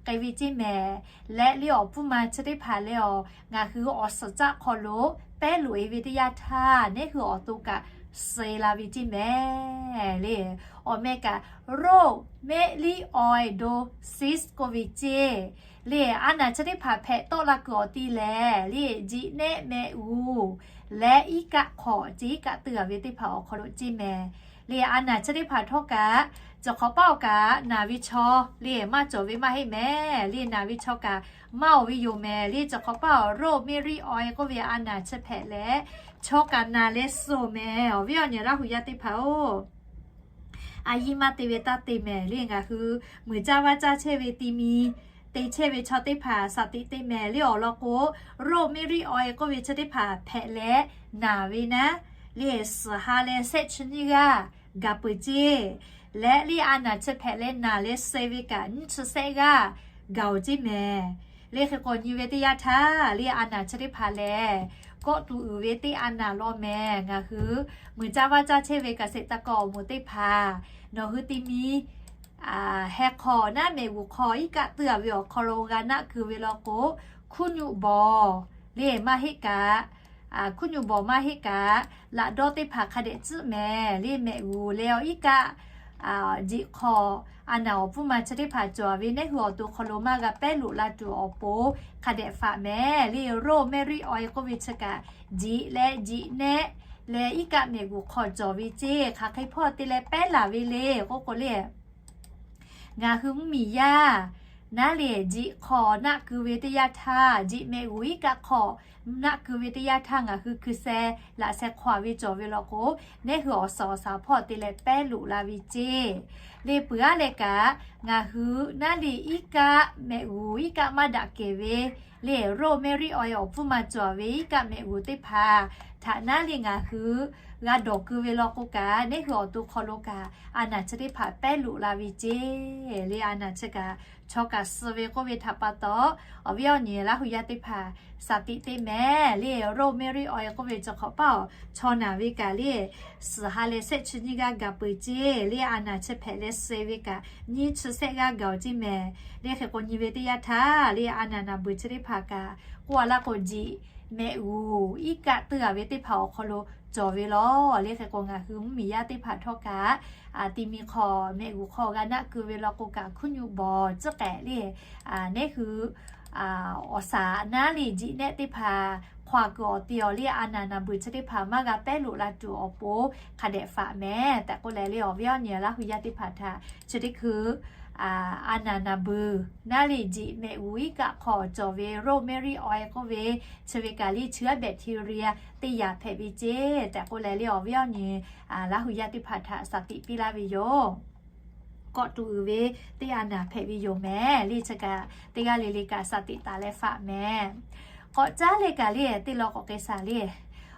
k'ai ve ceˇ mehˍ. Leh le awˬ pfuhˇ ma chi teˇ hpaˍ leh awˬ ngaˬ hui awˬ suhˍ caˆ hk'aw lo pehˉ loꞈ-e ve teˇ yanˇ htaˇ, neˉ hui awˬ to kaꞈ suh-e la ve ceˇ mehˍ le. Awˬ meh kaꞈ โรคเม็ดริดออยโดซิส k'oˆ ve ceˇ. Le a naˍ chi teˇ hpaˍ hpehꞈ tawˆ la kuiˬ awˬ ti lehˬ le, jiꞈ nehˆ mehˆ g'uˬ leh iˉ kaˆ hk'awꞈ ceˇ, iˉ kaˆ teuˇ a ve teˇ hpaˍ awˬ hk'aw lo ceˇ mehˍ. Le a naˍ chi teˇ hpaˍ htawˇ kaꞈ, cawˬ hk'awꞈ paˇ awˬ kaꞈ naˬ ve chaw le maˇ cawˬ ve maˇ heˆ mehˍ le. Naˬ ve chaw kaꞈ maˇ oˬ ve yoˬ mehˍ le. Cawˬ hk'awꞈ paˇ awˬ โรคเม็ดริดออย k'oˆ ve a naˍ chi hpehꞈ leh, chaw kaꞈ naˬ leh suh-oˬ mehˍ. Awˬ viˉ awˬ nyi Laˇ huˍ yaˇ teˇ hpaˍ-oˬ, a yiˇ maˇ te ve taˇ te mehˍ le. Ngaˬ hui muiˬ caˇ vaˇ caˇ chehˇ ve ti mi te chehˇ ve chaw teˇ hpaˍ shaˍ tiꞈ te mehˍ le. Awˬ lawn k'o, โรคเม็ดริดออย k'oˆ ve chi teˇ hpaˍ hpehꞈ leh naˬ ve naˉ le, suhˍ ha leh shehˆ chi nyiˇ g'aˇ gaˬ peuˬ ceˇ. Leh le a naˍ chi hpehꞈ leh naˬ leh suh ve kaꞈ nyiˇ chi shehˆ g'aˇ gaˬ-oˬ ceˇ mehˍ. Le hk'e k'o, nyi ve teˇ yanˇ htaˇ le a naˍ chi teˇ hpaˍ lehˬ, kawˆ tuˬ uiˍ ve teˇ a naˍ law mehˍ. Ngaˬ hui muiˬ caˇ vaˇ caˇ chehˇ ve เกษตรกร awˬ moˍ teˇ hpaˍ, nawˬ hui ti mi heh hk'aw naˉ mehꞈ g'uˬ hk'aw iˉ kaˆ teuˇ a ve awˬ hk'aw lo g'a naˆ keu ve law k'o, hkunˉ nyuˆ bawˬ le maˇ heˆ kaꞈ, hkunˉ nyuˆ bawˬ maˇ heˆ kaꞈ, laꞈ dawˇ teˇ hpaˍ hk'a dehꞈ tcuhˆ mehˍ le. Mehꞈ g'uˬ leh awˬ iˉ kaˆ jeꞈ hk'aw a naˬ awˬ pfuhˇ ma chi teˇ hpaˍ cawˬ ve, neˉ hui awˬ to hk'aw lo maˇ g'a pehˉ loꞈ la tuˬ awˬ pon hk'a dehꞈ faꞈ mehˍ le. Rosemary oil k'oˆ ve chi kaꞈ, jeꞈ leh jeꞈ nehˆ leh iˉ kaˆ mehꞈ g'uˬ hk'aw cawˬ ve ceˇ. Hk'aˬ hk'e hpawˇ te leh pehˉ laˬ ve le k'oˆ k'o le, ngaˬ hui mvuhˇmiˬ yaˇ naˉ leh jeꞈ hk'aw naˆ keu ve teˇ yanˇ htaˇ, jeꞈ mehꞈ g'uˬ iˉ kaˆ hk'aw naˆ keu ve teˇ yanˇ htaˇ, ngaˬ hui hkui sheh laꞈ sheh hk'aw ve cawˬ ve law k'o, neˉ hui awˬ suhˍ awˬ shaˍ hpawˇ te leh pehˉ loꞈ la ve ceˇ. Le peuˬ aˉ leh kaꞈ, ngaˬ hui naˉ leh iˉ kaˆ mehꞈ g'uˬ iˉ kaˆ maˇ daꞈ kehˬ ve le, rosemary oil awˬ pfuhˇ ma cawˬ ve iˉ kaˆ mehꞈ g'uˬ teˇ hpaˍ htaꞈ naˉ leh ngaˬ hui g'a dawˬ keu ve law k'o kaꞈ, neˉ hui awˬ to hk'aw lo kaꞈ a naˬ chi teˇ hpaˍ pehˉ loꞈ la ve ceˇ. Le a naˬ chi kaꞈ chaw kaꞈ suh ve k'oˆ ve htaꞈ pa taw, awˬ viˉ awˬ nyi Laˇ hu yaˇ teˇ hpaˍ shaˍ tiꞈ te mehˍ le. Rosemary oil k'oˆ ve chi hk'awꞈ paˇ awˬ chaw naˬ ve kaꞈ le, suhˍ ha leh shehˆ chi nyiˇ g'aˇ gaˬ peuˬ ceˇ. Le a naˬ chi hpehꞈ leh suh ve kaꞈ nyiˇ chi shehˆ g'aˇ gaˬ-oˬ ceˇ mehˍ. Le hk'e k'o nyi ve teˇ yanˇ htaˇ le a naˬ naˬ beuˬ chi teˇ hpaˍ kaꞈ k'oˆ a laˇ k'o, jeꞈ mehꞈ g'uˬ iˉ kaˆ teuˇ a ve teˇ hpaˍ awˬ hk'aw lo cawˬ ve law. Le hk'e k'o ngaˬ hui mvuhˇmiˬ yaˇ teˇ hpaˍ htawˇ kaꞈ, ti mi hk'aw mehꞈ g'uˬ hk'aw g'a naˆ keu ve law k'o kaꞈ, hkunˉ nyuˆ bawˬ tcuhˉ k'ehꞈ le, neˉ hui awˬ shaˍ naˉ leh jeꞈ nehˆ teˇ hpaˍ hk'aw kuiˬ awˬ te awˬ le a naˬ naˬ beuˬ chi teˇ hpaˍ maˇ g'a pehˉ loꞈ la tuˬ awˬ pon hk'a dehꞈ faꞈ mehˍ tehꞈ k'oˆ leh le, awˬ viˉ awˬ nyi Laˇ hu yaˇ teˇ hpaˍ htaꞈ chi teˇ hkui a naˬ naˬ beuˬ naˉ leh jeꞈ mehꞈ g'uˬ iˉ kaˆ hk'aw cawˬ ve rosemary oil k'oˆ ve chi ve kaꞈ le, chi g'aˇ bacteria teˇ yaꞈ hpehꞈ ve ceˇ tehꞈ k'oˆ leh le, awˬ viˉ awˬ nyi Laˇ hu yaˇ teˇ hpaˍ htaꞈ shaˍ tiꞈ piˇ laˇ ve yoˬ. Kawˆ tuˬ uiˍ ve teˇ a naˬ hpehꞈ ve yoˬ mehˍ le. Chi kaꞈ teˇ g'aˇ le le kaꞈ shaˍ tiꞈ taˍ leh faꞈ mehˍ. K'awꞈ caˉ leh kaꞈ le, teˇ law k'awꞈ k'ai shaˍ le,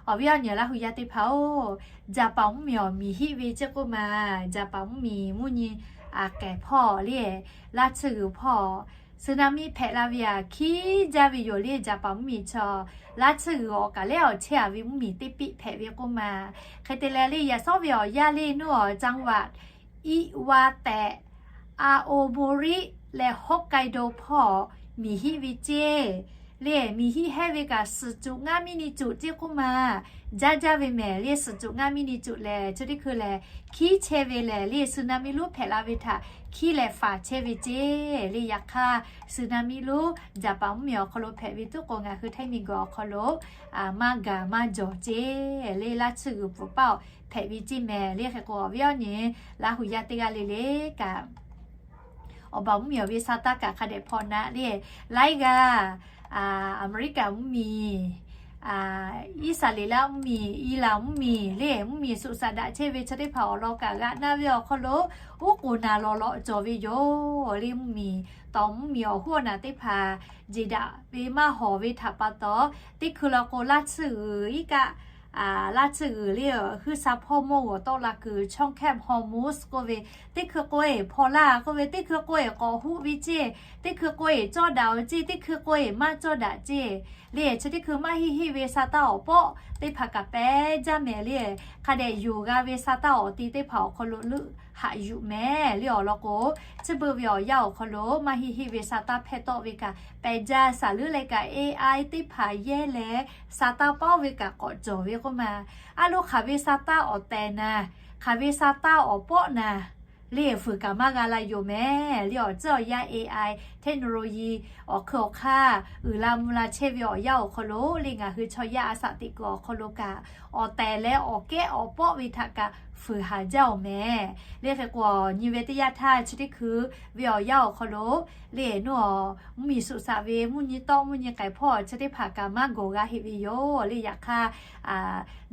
awˬ viˉ awˬ nyi Laˇ hu yaˇ teˇ hpaˍ-oˬ, Jaˍpaˍ mvuhˇmiˬ awˬ miˬ hiˆ ve ceˇ k'oˆ ma. Jaˍpaˍ mvuhˇmiˬ mvuhˇ nyi kehˬ hpawˇ le, laˇ tsuhˇ g'uiˬ hpawˇ tsunami hpehꞈ la ve aꞈ hkiˉ jaˇ ve yoˬ le. Jaˍpaˍ mvuhˇmiˬ chaw laˇ tsuhˇ g'uiˬ awˬ kaˍ lehˉ awˬ chehˇ a ve mvuhˇmiˬ teˇ piˆ hpehꞈ ve k'oˆ ma. Hk'e te leh le, yaꞈ shawˉ ve awˬ yanˇ le nuˇ awˬ จังหวัด Iwate, Aomori leh 北海道 hpawˇ miˬ hiˆ ve ceˇ. Le miˬ hiˆ hehˉ ve kaꞈ suhˍ cuꞈ ngaˇ miˉ ni cuꞈ ceˇ k'oˆ ma. Jaˇ jaˇ ve mehˍ le, suhˍ cuꞈ ngaˇ miˉ ni cuꞈ lehˬ chi teˇ hkui lehˬ hkiˉ chehˇ ve lehˬ le, tsunami lonˉ hpehꞈ la ve htaꞈ hkiˉ leh faˍ chehˇ ve ceˇ. Le yaꞈ hk'aˇ tsunami lonˉ Jaˍpaˍ mvuhˇmiˬ awˬ hk'aw lo hpehꞈ ve tuˉ k'o, ngaˬ hui htaiˇ miˬguiˬ awˬ hk'aw lo maˇ gaˬ maˇ jawˬ ceˇ. Le laˇ tsuhˇ g'uiˬ pfuhˍ paˇ awˬ hpehꞈ ve ceˇ mehˍ. Le hk'e k'o awˬ viˉ awˬ nyi Laˇ hu yaˇ teˇ g'aˇ le le kaꞈ, awˬ baˬ mvuhˇmiˬ awˬ ve sa taˇ kaꞈ hk'a dehꞈ hpaw naˆ le, laiˉ g'aˇ, Aˍmeˍriˆkaˍ mvuhˇmiˬ, Iˉsaˍreˍlaˆ mvuhˇmiˬ, Iˉlaˍ mvuhˇmiˬ le, mvuhˇmiˬ suꞈ shaꞈ daꞈ chehˇ ve chi teˇ hpaˍ awˬ lawn kaꞈ g'aꞈ naˇ ve awˬ hk'aw lo uˉ k'oˍ naˍ lawˬ lawꞈ cawˬ ve yoˬ. Le mvuhˇmiˬ tawˍ mvuhˇmiˬ awˬ hoˉ awˬ naˬ teˇ hpaˍ jeˬ daꞈ ve maˇ hawˍ ve htaꞈ pa taw, teˇ hkui law k'o laˇ tsuhˇ g'uiˬ iˉ kaˆ laˇ tsuhˇ g'uiˬ le, huiˉ sha hpawˇ mawˇ g'awˬ tawˆ la kuiˬ ช่องแคบฮอร์มุซ k'oˆ ve teˇ hkui k'o eˬ hpaw laˇ k'oˆ ve, teˇ hkui k'o eˬ k'awꞈ hoˆ ve ceˇ, teˇ hkui k'o eˬ cawˇ daꞈ-oˬ ceˇ, teˇ hkui k'o eˬ maˇ cawˇ daꞈ ceˇ. Le chi teˇ hkui maˇ heˆ heˆ ve sa taˇ awˬ pawˆ teˇ hpaˍ kaꞈ pehˬ jaˇ mehˍ le. Hk'a dehꞈ yonˍ g'a ve sa taˇ awˬ ti teˇ hpaˍ awˬ hk'aw lo leuˆ haꞈ yuˬ mehˍ le. Awˬ lawn k'o, chi beuꞈ ve awˬ yanˇ awˬ hk'aw lo maˇ heˆ heˆ ve sa taˇ hpehˇ tawˆ ve kaꞈ pehˬ jaˇ. Saˍ leuˉ leh kaꞈ AI teˇ hpaˍ yehˇ leh sa taˇ pawˆ ve kaꞈ k'awꞈ cawˬ ve k'oˆ ma. A lo hk'aˬ ve sa taˇ awˬ tehˬ naˍ, hk'aˬ ve sa taˇ awˬ pawˆ naˍ, le fuiˍ kaꞈ maˇ g'a la yoˬ mehˍ le. Awˬ tcuhˉ awˬ yanˇ AI technology awˬ hkui awˬ hk'aˇ uiˍ la mvuh la chehˇ ve awˬ yanˇ awˬ hk'aw lo le, ngaˬ hui chaw yaˇ a shaꞈ teꞈ kuiˬ awˬ hk'aw lo kaꞈ awˬ tehˬ leh awˬ kehˉ awˬ pawˆ ve htaꞈ kaꞈ fuiˍ haˍ jaˇ-oˬ mehˍ. Le hk'e k'o nyi ve teˇ yanˇ htaˇ chi teˇ hkui ve awˬ yanˇ awˬ hk'aw lo le nuˇ awˬ mvuhˇmiˬ suꞈ shaꞈ ve mvuhˇ nyi tawˆ mvuhˇ nyi k'ai hpawˇ chi teˇ hpaˍ kaꞈ maˇ gawˬ g'a heˆ ve yoˬ. Le yaꞈ hk'aˇ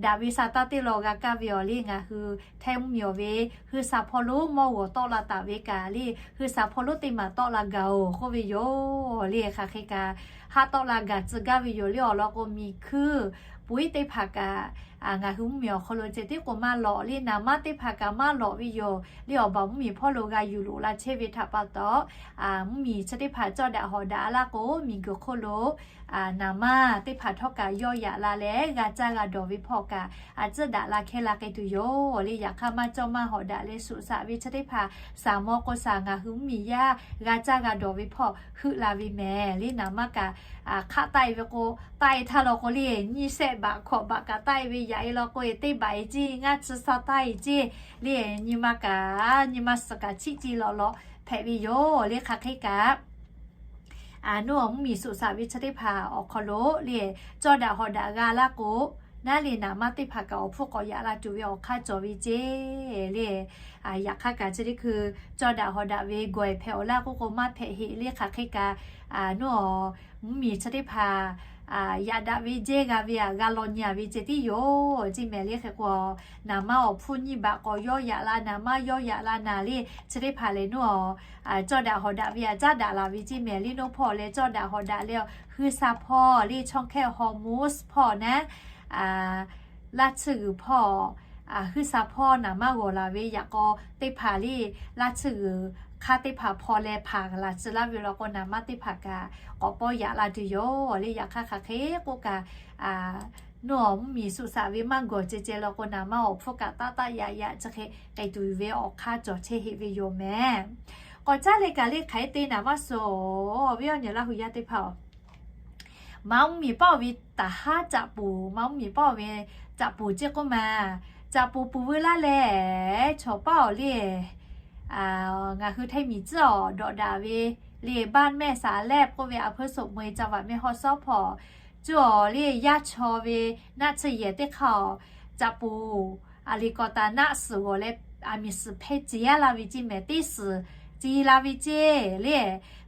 daꞈ ve sa taˇ teˇ law g'a kaˇ ve awˬ le, ngaˬ hui htaiˇ mvuhˇmiˬ awˬ ve huiˉ sha hpawˇ lonˉ mawˇ g'awˬ tawˆ la taˍ ve kaꞈ le, huiˉ sha hpawˇ lonˉ teˇ maˬ tawˆ la gaˬ-oˬ k'oˆ ve yoˬ. Le hk'aˬ hk'e kaꞈ hk'aˆ tawˆ la gaˬ tcuh gaˇ ve yoˬ le. Awˬ lawn k'o, miˬ hkuiˇ puiˉ teˇ hpaˍ kaꞈ ngaˬ hui mvuhˇmiˬ awˬ hk'aw lo ceh tiˉ k'o maˇ lawꞈ le, naˍ manˇ teˇ hpaˍ kaꞈ maˇ lawꞈ ve yoˬ le. Awˬ baˬ mvuhˇmiˬ hpawˇ lo g'a yuˬ loꞈ la chehˇ ve htaꞈ pa taw, mvuhˇmiˬ chi teˇ hpaˍ cawˇ daꞈ hawˍ daꞈ laˇ k'o, miˬguiˬ hk'oˆ lo naˍ manˇ teˇ hpaˍ htawˇ kaꞈ yawˇ yaꞈ la leh g'a caˇ g'a dawˬ ve hpawˇ kaꞈ a tcuhˉ daꞈ la hkehˇ la k'ai tuˬ yoˬ le. Yaꞈ hk'aˇ maˇ cawˇ maˇ hawˍ daꞈ leh suꞈ shaꞈ ve chi teˇ hpaˍ saˍ maw k'o saˍ ngaˬ hui mvuhˇmiˬ yaˇ g'a caˇ g'a dawˬ ve hpawˇ heuˆ la ve mehˍ le. Naˍ manˇ kaꞈ hk'aˆ taˆ e ve k'o, taˆ e htaˇ law k'o le, nyiˇ shehˆ baꞈ hkawꞈ baꞈ kaꞈ taˆ e ve yaꞈ e law k'o, teˇ baꞈ e ceˇ, ngaˇ chi sa taˇ e ceˇ le. Nyi ma kaꞈ nyi ma suhˍ kaꞈ chiˆ ce lawꞈ lawꞈ hpehꞈ ve yoˬ le. Hk'aˬ hk'e kaꞈ, a, nawˬ mvuhˇmiˬ suꞈ shaꞈ ve chi teˇ hpaˍ awˬ hk'aw lo le, cawˇ daꞈ hawˍ daꞈ g'a laˇ k'o, naˉ le naˍ manˇ teˇ hpaˍ kaꞈ awˬ hpfuhˇ k'awꞈ yaꞈ la tuˬ ve awˬ hk'aˇ cawˬ ve ceˇ le. Yaꞈ hk'aˇ kaꞈ chi teˇ hkui cawˇ daꞈ hawˍ daꞈ ve gawˬ e hpehꞈ awˬ laˇ k'oˆ k'o maˇ hpehꞈ heˆ le. Hk'aˬ hk'e kaꞈ, nawˬ mvuhˇmiˬ chi teˇ hpaˍ yaꞈ daꞈ ve jehˇ g'a ve aꞈ g'a law nyi a ve ceh tiˉ yoˬ ceˇ mehˍ le. Hk'e k'o, naˍ manˇ awˬ hpfuhˇ nyiˇ baꞈ k'awꞈ yawˇ yaꞈ la, naˍ manˇ yawˇ yaꞈ la naˍ le, chi teˇ hpaˍ lehˬ nawˬ cawˇ daꞈ hawˍ daꞈ ve aꞈ caˉ daꞈ la ve ceˇ mehˍ le. Nawˬ hpawˇ lehˬ cawˇ daꞈ hawˍ daꞈ leh, huiˇ sa hpawˇ le, ช่องแคบฮอร์มุซ hpawˇ naˉ, laˇ tsuhˇ g'uiˬ hpawˇ, huiˇ sa hpawˇ naˍ manˇ g'awˬ la ve yaꞈ k'aw teˇ hpaˍ le, laˇ tsuhˇ g'uiˬ hk'aˇ teˇ hpaˍ hpawˇ leh hpanˍ laˬ tcuh laˇ ve law k'o, naˍ manˇ teˇ hpaˍ kaꞈ k'awꞈ pawˇ yaꞈ la tuˬ yoˬ le. Yaꞈ hk'aˇ hk'aˬ hk'e k'oˆ kaꞈ, nawˬ mvuhˇmiˬ suꞈ shaꞈ ve maˇ gawˬ ceh ceh law k'o, naˍ manˇ awˬ hpfuhˇ kaꞈ taˆ taˆ yaꞈ yaꞈ chi hk'e k'ai tuˬ ve awˬ hk'aˇ cawˬ chehˇ heˆ ve yoˬ mehˍ. K'awꞈ caˉ leh kaꞈ le hk'aˬ hk'e te naˍ manˇ suhˍ, awˬ viˉ awˬ nyi Laˇ hu yaˇ teˇ hpaˍ-oˬ, maˇ mvuhˇmiˬ paˆ oˬ ve taˍ haˉ caꞈ puˍ, maˇ mvuhˇmiˬ paˆ oˬ ve caꞈ puˍ ceˇ k'oˆ ma, caꞈ puˍ puˍ veu laˇ leh, chaw paˆ awˬ le, ngaˬ hui Htaiˇ miˬ tcuhˉ awˬ dawꞈ daꞈ ve le, บ้านแม่สาแลบ k'oˆ ve อำเภอโศกเมย จังหวัดแม่ฮ่องสอน hpawˇ cuˇ awˬ le yaˇ chaw ve naˆ tsuhˇ yehˬ teˇ hk'aˇ awˬ caꞈ puˍ a liꞈ k'awꞈ taˍ naˆ suhˍ g'awˬ leh, a miˬ suhˍ hpehˇ ce yaˇ la ve ceˇ mehˍ, teˇ suhˍ ce la ve ceˇ le.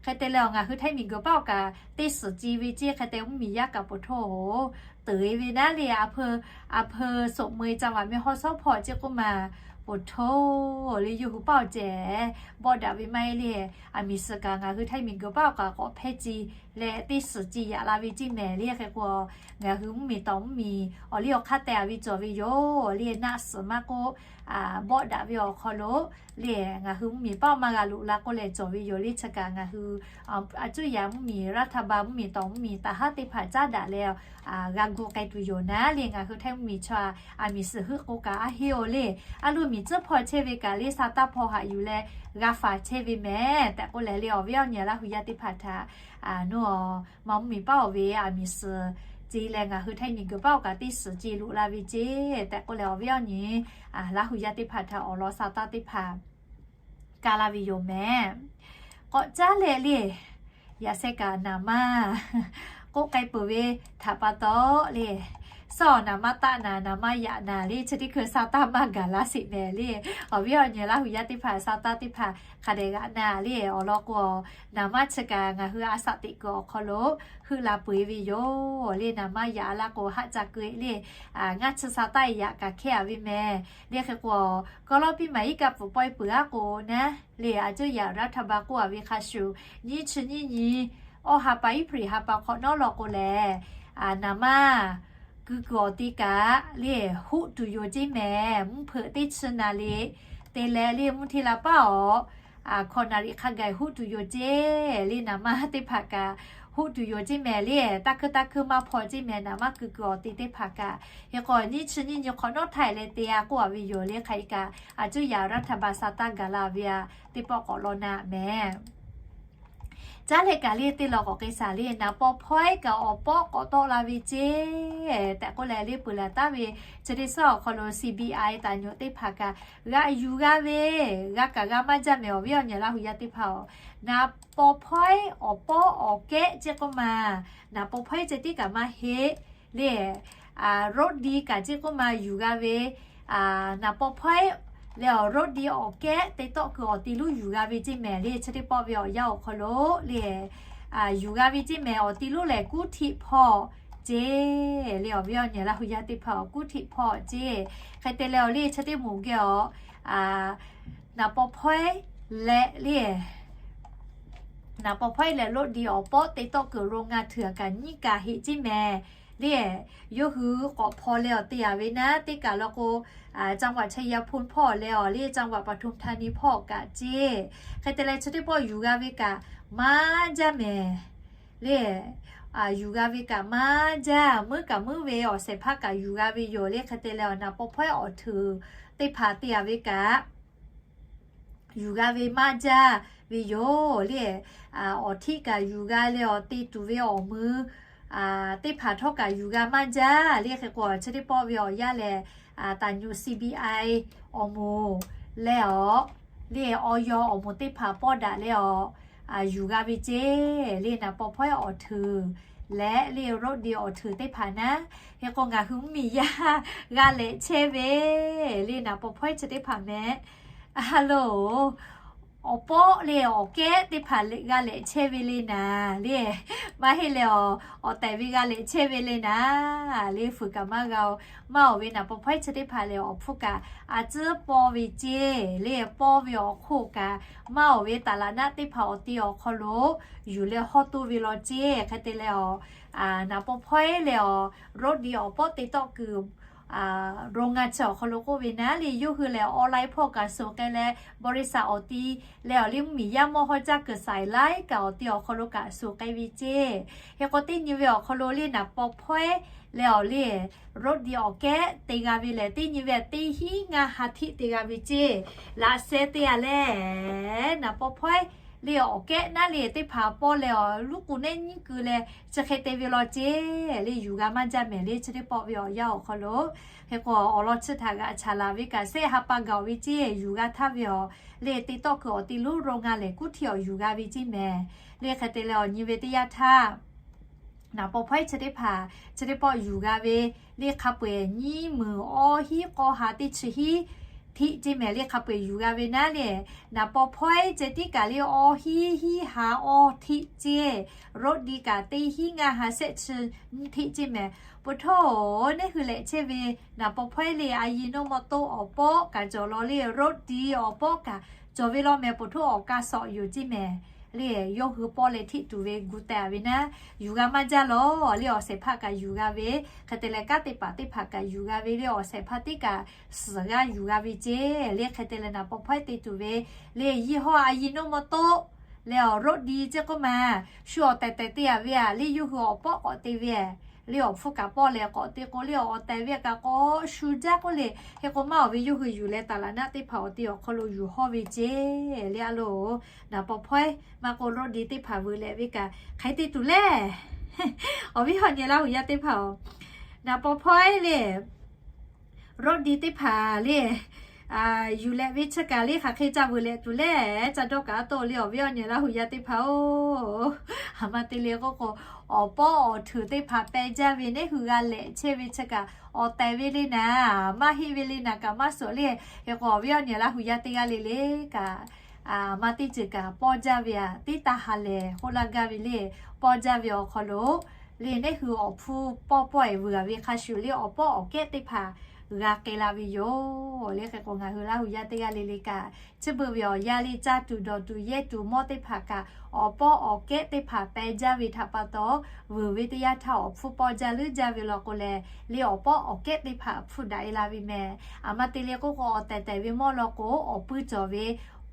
Hk'e te leh awˬ ngaˬ hui Htaiˇ miˬguiˬ paˆ awˬ kaꞈ teˇ suhˍ ce ve ceˇ. Hk'e te mvuhˇmiˬ yaˇ kaꞈ poˬ htoˇ oˬ, teuꞈ e ve naˉ le, a hpu, a hpu โศกเมย จังหวัดแม่ฮ่องสอน hpawˇ ceˇ k'oˆ ma, poˬ htoˇ le yawˇ hui paˆ awˬ ceh bawˆ daꞈ ve maˇ heˆ le. A miˬ suhˍ kaꞈ ngaˬ hui Htaiˇ miˬguiˬ paˆ awˬ kaꞈ k'awꞈ hpehˇ ce leh teˇ suhˍ ce yaꞈ la ve ceˇ mehˍ le. Hk'e k'o, ngaˬ hui mvuhˇmiˬ tawˍ mvuhˇmiˬ awˬ liˇ awˬ hk'aˇ teh a ve cawˬ ve yoˬ le. Naˆ suhˍ maˇ k'oˆ, bawˆ daꞈ ve awˬ hk'aw lo le, ngaˬ hui mvuhˇmiˬ paˆ maˇ g'a loꞈ la k'oˆ leh cawˬ ve yoˬ le. Chi kaꞈ ngaˬ hui a cuˇ yaꞈ mvuhˇmiˬ รัฐบาล mvuhˇmiˬ tawˍ mvuhˇmiˬ taˍ haˉ teˇ hpaˍ caˉ daꞈ leh g'a gu k'ai tuˬ yoˬ naˉ le. Ngaˬ hui Htaiˇ mvuhˇmiˬ chaw a miˬ suhˍ heuˆ k'o kaꞈ a heˆ oˬ le. A loˇ miˬ tcuhˉ hpawˇ chehˇ ve kaꞈ le sa taˇ hpawˇ haꞈ yuˬ leh g'a faˍ chehˇ ve mehˍ tehꞈ k'oˆ leh le, awˬ viˉ awˬ nyi Laˇ hu yaˇ teˇ hpaˍ htaꞈ nawˬ maˇ mvuhˇmiˬ paˆ oˬ ve a miˬ suhˍ ce leh ngaˬ hui Htaiˇ miˬguiˬ paˆ awˬ kaꞈ teˇ suhˍ ce loꞈ la ve ceˇ tehꞈ k'oˆ leh, awˬ viˉ awˬ nyi Laˇ hu yaˇ teˇ hpaˍ htaꞈ awˬ lawn sa taˇ teˇ hpaˍ ka la ve yoˬ mehˍ. K'awꞈ caˉ leh le, yaꞈ sheh kaꞈ naˍ manˇ k'oˆ k'ai peuˬ ve htaꞈ pa taw le, suhˉ awˬ naˍ manˇ taˆ naˍ, naˍ manˇ yaꞈ naˍ le, chi teˇ hkui sa taˇ maˇ gaˬ la sheˍ mehˍ le. Awˬ viˉ awˬ nyi Laˇ hu yaˇ teˇ hpaˍ sa taˇ teˇ hpaˍ hk'a dehꞈ g'aꞈ na le. Awˬ lawn k'o, naˍ manˇ chi kaꞈ ngaˬ hui a shaꞈ teꞈ kuiˬ awˬ hk'aw lo heuˆ la peuˬ e ve yoˬ le. Naˍ manˇ yaꞈ la k'o haˆ ca keu e le, ngaˇ chi sa taˇ e yaꞈ kaꞈ hkehˇ a ve mehˍ le. Hk'e k'o, Kawˇlawˇpiˆ maˍ iˉ kaˆ pfuhˍ pawehˇ peuˬ aˉ k'o naˉ le, a cuˇ yaꞈ รัฐบาล k'oˆ a ve hk'a shuˍ, nyiˇ chi nyiˇ nyi, awˇ ha pa Iˉhpriˍ ha pa hk'awꞈ nawˉ law k'o lehˬ, naˍ manˇ keu kuiˬ awˬ te kaꞈ le, hoˆ tuˬ yoˬ ceˇ mehˍ. Mvuhˇ hpeuꞈ teˇ chi naˍ riˍ te leh le, mvuhˇ hteˇ la paˉ awˬ hkawꞈ naˍ riˍ hk'a gaˬ hoˆ tuˬ yoˬ ceˇ le. Naˍ manˇ teˇ hpaˍ kaꞈ hoˆ tuˬ yoˬ ceˇ mehˍ le. Taˇ hkuiˇ taˇ hkuiˇ maˇ hpaw ceˇ mehˍ. Naˍ manˇ keu kuiˬ awˬ te teˇ hpaˍ kaꞈ, hk'e k'o nyiˇ chi nyiˇ nyi hk'awꞈ nawˉ htaˇ leh te a k'oˆ a ve yoˬ le. Hk'aˬ hk'e kaꞈ a cuˇ yaꞈ รัฐบาล sa taˇ gaˬ la ve a, teˇ pawˆ k'awꞈ law na mehˍ. Caˉ leh kaꞈ le teˇ law k'awꞈ k'ai shaˍ le, naˍ paw hpawehˇ kaꞈ awˬ pawˆ k'awꞈ tawˆ la ve ceˇ tehꞈ k'oˆ leh le, peuˬ laˬ taˍ ve chi teˇ suhˉ awˬ hk'aw lo C B I taˍ nyoꞈ teˇ hpaˍ kaꞈ g'a yuˬ g'a ve, g'a kaꞈ g'a maˇ jaˇ mehˍ. Awˬ viˉ awˬ nyi Laˇ hu yaˇ teˇ hpaˍ-oˬ, naˍ paw hpawehˇ awˬ pawˆ awˬ kehˉ ceˇ k'oˆ ma, naˍ paw hpawehˇ ceh tiˉ kaꞈ maˇ heˆ le, รถดี kaꞈ ceˇ k'oˆ ma yuˬ g'a ve, naˍ paw hpawehˇ leh awˬ รถดี awˬ kehˉ te tawˆ keu awˬ ti lonˉ yuˬ g'a ve ceˇ mehˍ le. Chi teˇ pawˆ ve awˬ yanˇ awˬ hk'aw lo le, yuˬ g'a ve ceˇ mehˍ. Awˬ ti lonˉ lehˬ กรุงเทพ hpawˇ ceˇ le. Awˬ viˉ awˬ nyi Laˇ hu yaˇ teˇ hpaˍ, กรุงเทพ hpawˇ ceˇ. Hk'e te leh awˬ le chi teˇ moˍ geh awˬ naˍ paw hpawehˇ leh le Naˍ paw hpawehˇ lehˬ, Road D awˬ pawˆ te tawˆ kuiˬ โรงงาน hteuꞈ kaꞈ nyiˉ kaꞈ heˆ ceˇ mehˍ le. Yawˇ hui k'awꞈ hpaw leh awˬ te yaˍ ve naˉ, teˇ kaꞈ law k'o, จังหวัดชัยภูมิ hpawˇ leh awˬ le จังหวัดปทุมธานี hpawˇ kaꞈ ceˇ. Hk'e te leh chi teˇ pawˆ yuˬ g'a ve kaꞈ maˇ jaˇ mehˍ le. Yuˬ g'a ve kaꞈ maˇ jaˇ, meuˉ kaꞈ meuˉ ve awˬ shehˍ hpaˇ kaꞈ yuˬ g'a ve yoˬ le. Hk'e te leh awˬ naˍ paw hpawehˇ awˬ hteuꞈ teˇ hpaˍ te yaˍ ve kaꞈ yuˬ g'a ve maˇ jaˇ ve yoˬ le. Awˬ htiˆ kaꞈ yuˬ g'a leh awˬ te tuˬ ve awˬ mui teˇ hpaˍ htawˇ kaꞈ yuˬ g'a maˇ jaˇ le. Hk'e k'o chi teˇ pawˆ ve awˬ yanˇ lehˬ, ตำรวจ C B I awˬ moˍ leh awˬ le ออย awˬ moˍ teˇ hpaˍ pawˇ daꞈ leh awˬ yuˬ g'a ve ceˇ le. Naˍ paw hpawehˇ awˬ hteuꞈ leh le Road D awˬ hteuꞈ teˇ hpaˍ naˉ, hk'e k'o ngaˬ hui mvuhˇmiˬ yaˇ g'a lehꞈ chehˇ ve le naˍ paw hpawehˇ chi teˇ hpaˍ mehˍ. Aˬ lo, awˬ pawˆ le awˬ kehˉ teˇ hpaˍ g'a lehꞈ chehˇ ve le naˍ le, maˇ heˆ leh awˬ, awˬ tehˬ ve g'a lehꞈ chehˇ ve le naˍ le, fuiˍ kaꞈ maˇ g'a-oˬ. Maˇ awˬ ve naˍ paw hpawehˇ chi teˇ hpaˍ lehˬ, awˬ hpfuhˇ kaꞈ a tcuhˉ pawˇ ve ceˇ le, pawˇ ve awˬ hk'oˆ kaꞈ maˇ awˬ ve ตลาดนัด teˇ hpaˍ awˬ ti awˬ hk'aw lo yuˬ leh hawˇ toˇ ve law ceˇ. Hk'e te leh awˬ, naˍ paw hpawehˇ leh awˬ Road D awˬ pawˆ te tawˆ kuiˬ โรงงาน chi awˬ hk'aw lo k'oˆ ve naˉ le, yawˇ hui lehˬ online hpawˇ kaꞈ suh k'ai leh บริษัท awˬ ti leh awˬ le mvuhˇmiˬ yaˇ mawˇ hawˇ caˇ kuiˬ saiˍ laiˉ kaꞈ awˬ ti awˬ hk'aw lo kaꞈ suh k'ai ve ceˇ. Hk'e k'o teˇ nyi ve awˬ hk'aw lo le naˍ paw hpawehˇ leh awˬ le Road D awˬ kehˉ te g'a ve lehˬ, teˇ nyi ve teˇ hinˉ ngaˇ ha htiˆ te g'a ve ceˇ. Laꞈ sheh te a leh, naˍ paw hpawehˇ le awˬ kehˉ naˉ le teˇ hpaˍ pawˇ leh awˬ luˉ k'u nehˉ nyiˉ keu leh chi hk'e te ve law ceˇ le, yuˬ g'a maˇ jaˇ mehˍ le chi teˇ pawˆ ve awˬ yanˇ awˬ hk'aw lo. Hk'e k'o awˬ lawn chi htaꞈ g'aꞈ chaˍ laˬ ve kaꞈ shehˆ ha pa gaˬ ve ceˇ, yuˬ g'a htaˇ ve awˬ le te tawˆ kuiˬ awˬ ti lonˉ โรงงาน lehˬ kuˉ htiˇ awˬ yuˬ g'a ve ceˇ mehˍ le. Hk'e te leh awˬ nyi ve teˇ yanˇ htaˇ naˍ paw hpawehˇ chi teˇ hpaˍ chi teˇ pawˆ yuˬ g'a ve le hk'a peu-eˬ nyiˇ meunˍ awˇ hiˉ k'awˇ ha teˇ chi hiˉ htiˆ ceˇ mehˍ le. Hk'a peu-eˬ yuˬ g'a ve naˉ le, naˍ paw hpawehˇ ceh tiˉ kaꞈ le awˇ hiˉ hiˉ ha awˇ htiˆ ceˇ, Road D kaꞈ teˇ hinˉ ngaˇ ha shehˆ chi nyiˇ htiˆ ceˇ mehˍ. Poˬ htaˇ neˉ hui lehꞈ chehˇ ve naˍ paw hpawehˇ le a yi noˇ maw toˆ awˬ pawˆ kaꞈ cawˬ law le, Road D awˬ pawˆ kaꞈ cawˬ ve law mehˍ. Poˬ htaˇ awˬ ka sawꞈ yoˬ ceˇ mehˍ le. Yawˇ hui pawˇ leh htiˆ tuˬ ve gu teh a ve naˉ, yuˬ g'a maˇ jaˇ law le. Awˬ shehˍ hpaˇ kaꞈ yuˬ g'a ve, hk'e te leh kanˉ te paˍ teˇ hpaˍ kaꞈ yuˬ g'a ve le. Awˬ shehˍ hpaˇ tiˉ kaꞈ suhˍ g'aˇ yuˬ g'a ve ceˇ le. Hk'e te leh naˍ paw hpawehˇ te tuˬ ve le ยี่ห้อ a yi noˇ maw toˆ leh awˬ Road D ceˇ k'oˆ ma, shu awˬ tehˬ tehˬ te a ve a le, yawˇ hui awˬ pawˆ k'awꞈ te ve le. Awˬ hpfuhˇ kaꞈ pawˇ leh k'awꞈ te k'o le, awˬ tehˬ ve kaꞈ k'awꞈ shu jaˇ k'oˆ le. Hk'e k'o maˇ awˬ ve yawˇ hui yuˬ leh ตลาดนัด teˇ hpaˍ awˬ ti awˬ hk'aw lo yuˬ hawˇ ve ceˇ le. A lo, naˍ paw hpawehˇ maˇ k'oˆ Road D teˇ hpaˍ vuiˬ leh ve kaꞈ hk'aˬ hk'e te tuˬ le. Awˬ viˉ awˬ nyi Laˇ huˍ yaˇ teˇ hpaˍ-oˬ, naˍ paw hpawehˇ le Road D teˇ hpaˍ le yuˬ leh ve chi kaꞈ le hk'aˬ hk'e ca vuiˬ leh tuˬ le. Ca dawˇ kaꞈ a toˆ le. Awˬ viˉ awˬ nyi Laˇ huˍ yaˇ teˇ hpaˍ-oˬ, a ma te le k'oˆ k'o, awˬ pawˆ awˬ htuiˍ teˇ hpaˍ peh jaˇ ve neˉ hui g'a lehꞈ chehˇ ve chi kaꞈ awˬ tehˬ ve le naˍ, maˇ heˆ ve le naˍ kaꞈ maˇ suhˍ le. Hk'e k'o awˬ viˉ awˬ nyi Laˇ huˍ yaˇ teˇ g'aˇ le le kaꞈ, a ma teˇ ceuˬ kaꞈ pawˇ jaˇ ve a, teˇ taˇ ha lehˬ k'oˆ laˇ gaˇ ve le. Pawˇ jaˇ ve awˬ hk'aw lo le neˉ hui awˬ hpfuhˇ pawˇ pawehˇ vuiˬ a ve hk'a shuˍ le, awˬ pawˆ awˬ kehˉ teˇ hpaˍ g'a k'ai la ve yoˬ le. Hk'e k'o ngaˬ hui Laˇ huˍ yaˇ teˇ g'aˇ le le kaꞈ, chi beuꞈ ve awˬ yanˇ le caˇ tuˬ dawˬ tuˬ yehˇ tuˬ mawˇ teˇ hpaˍ kaꞈ, awˬ pawˆ awˬ kehˉ teˇ hpaˍ peh jaˇ ve htaꞈ pa taw, vuiˬ ve teˇ yanˇ htaˇ awˬ hpfuhˇ pawˇ jaˇ leuˉ jaˇ ve law k'o leh, le awˬ pawˆ awˬ kehˉ teˇ hpaˍ hpfuhˇ daꞈ e la ve mehˍ. A ma te le k'oˆ k'o, awˬ tehˬ tehˬ ve mawˇ law k'o, awˬ puiˇ cawˬ ve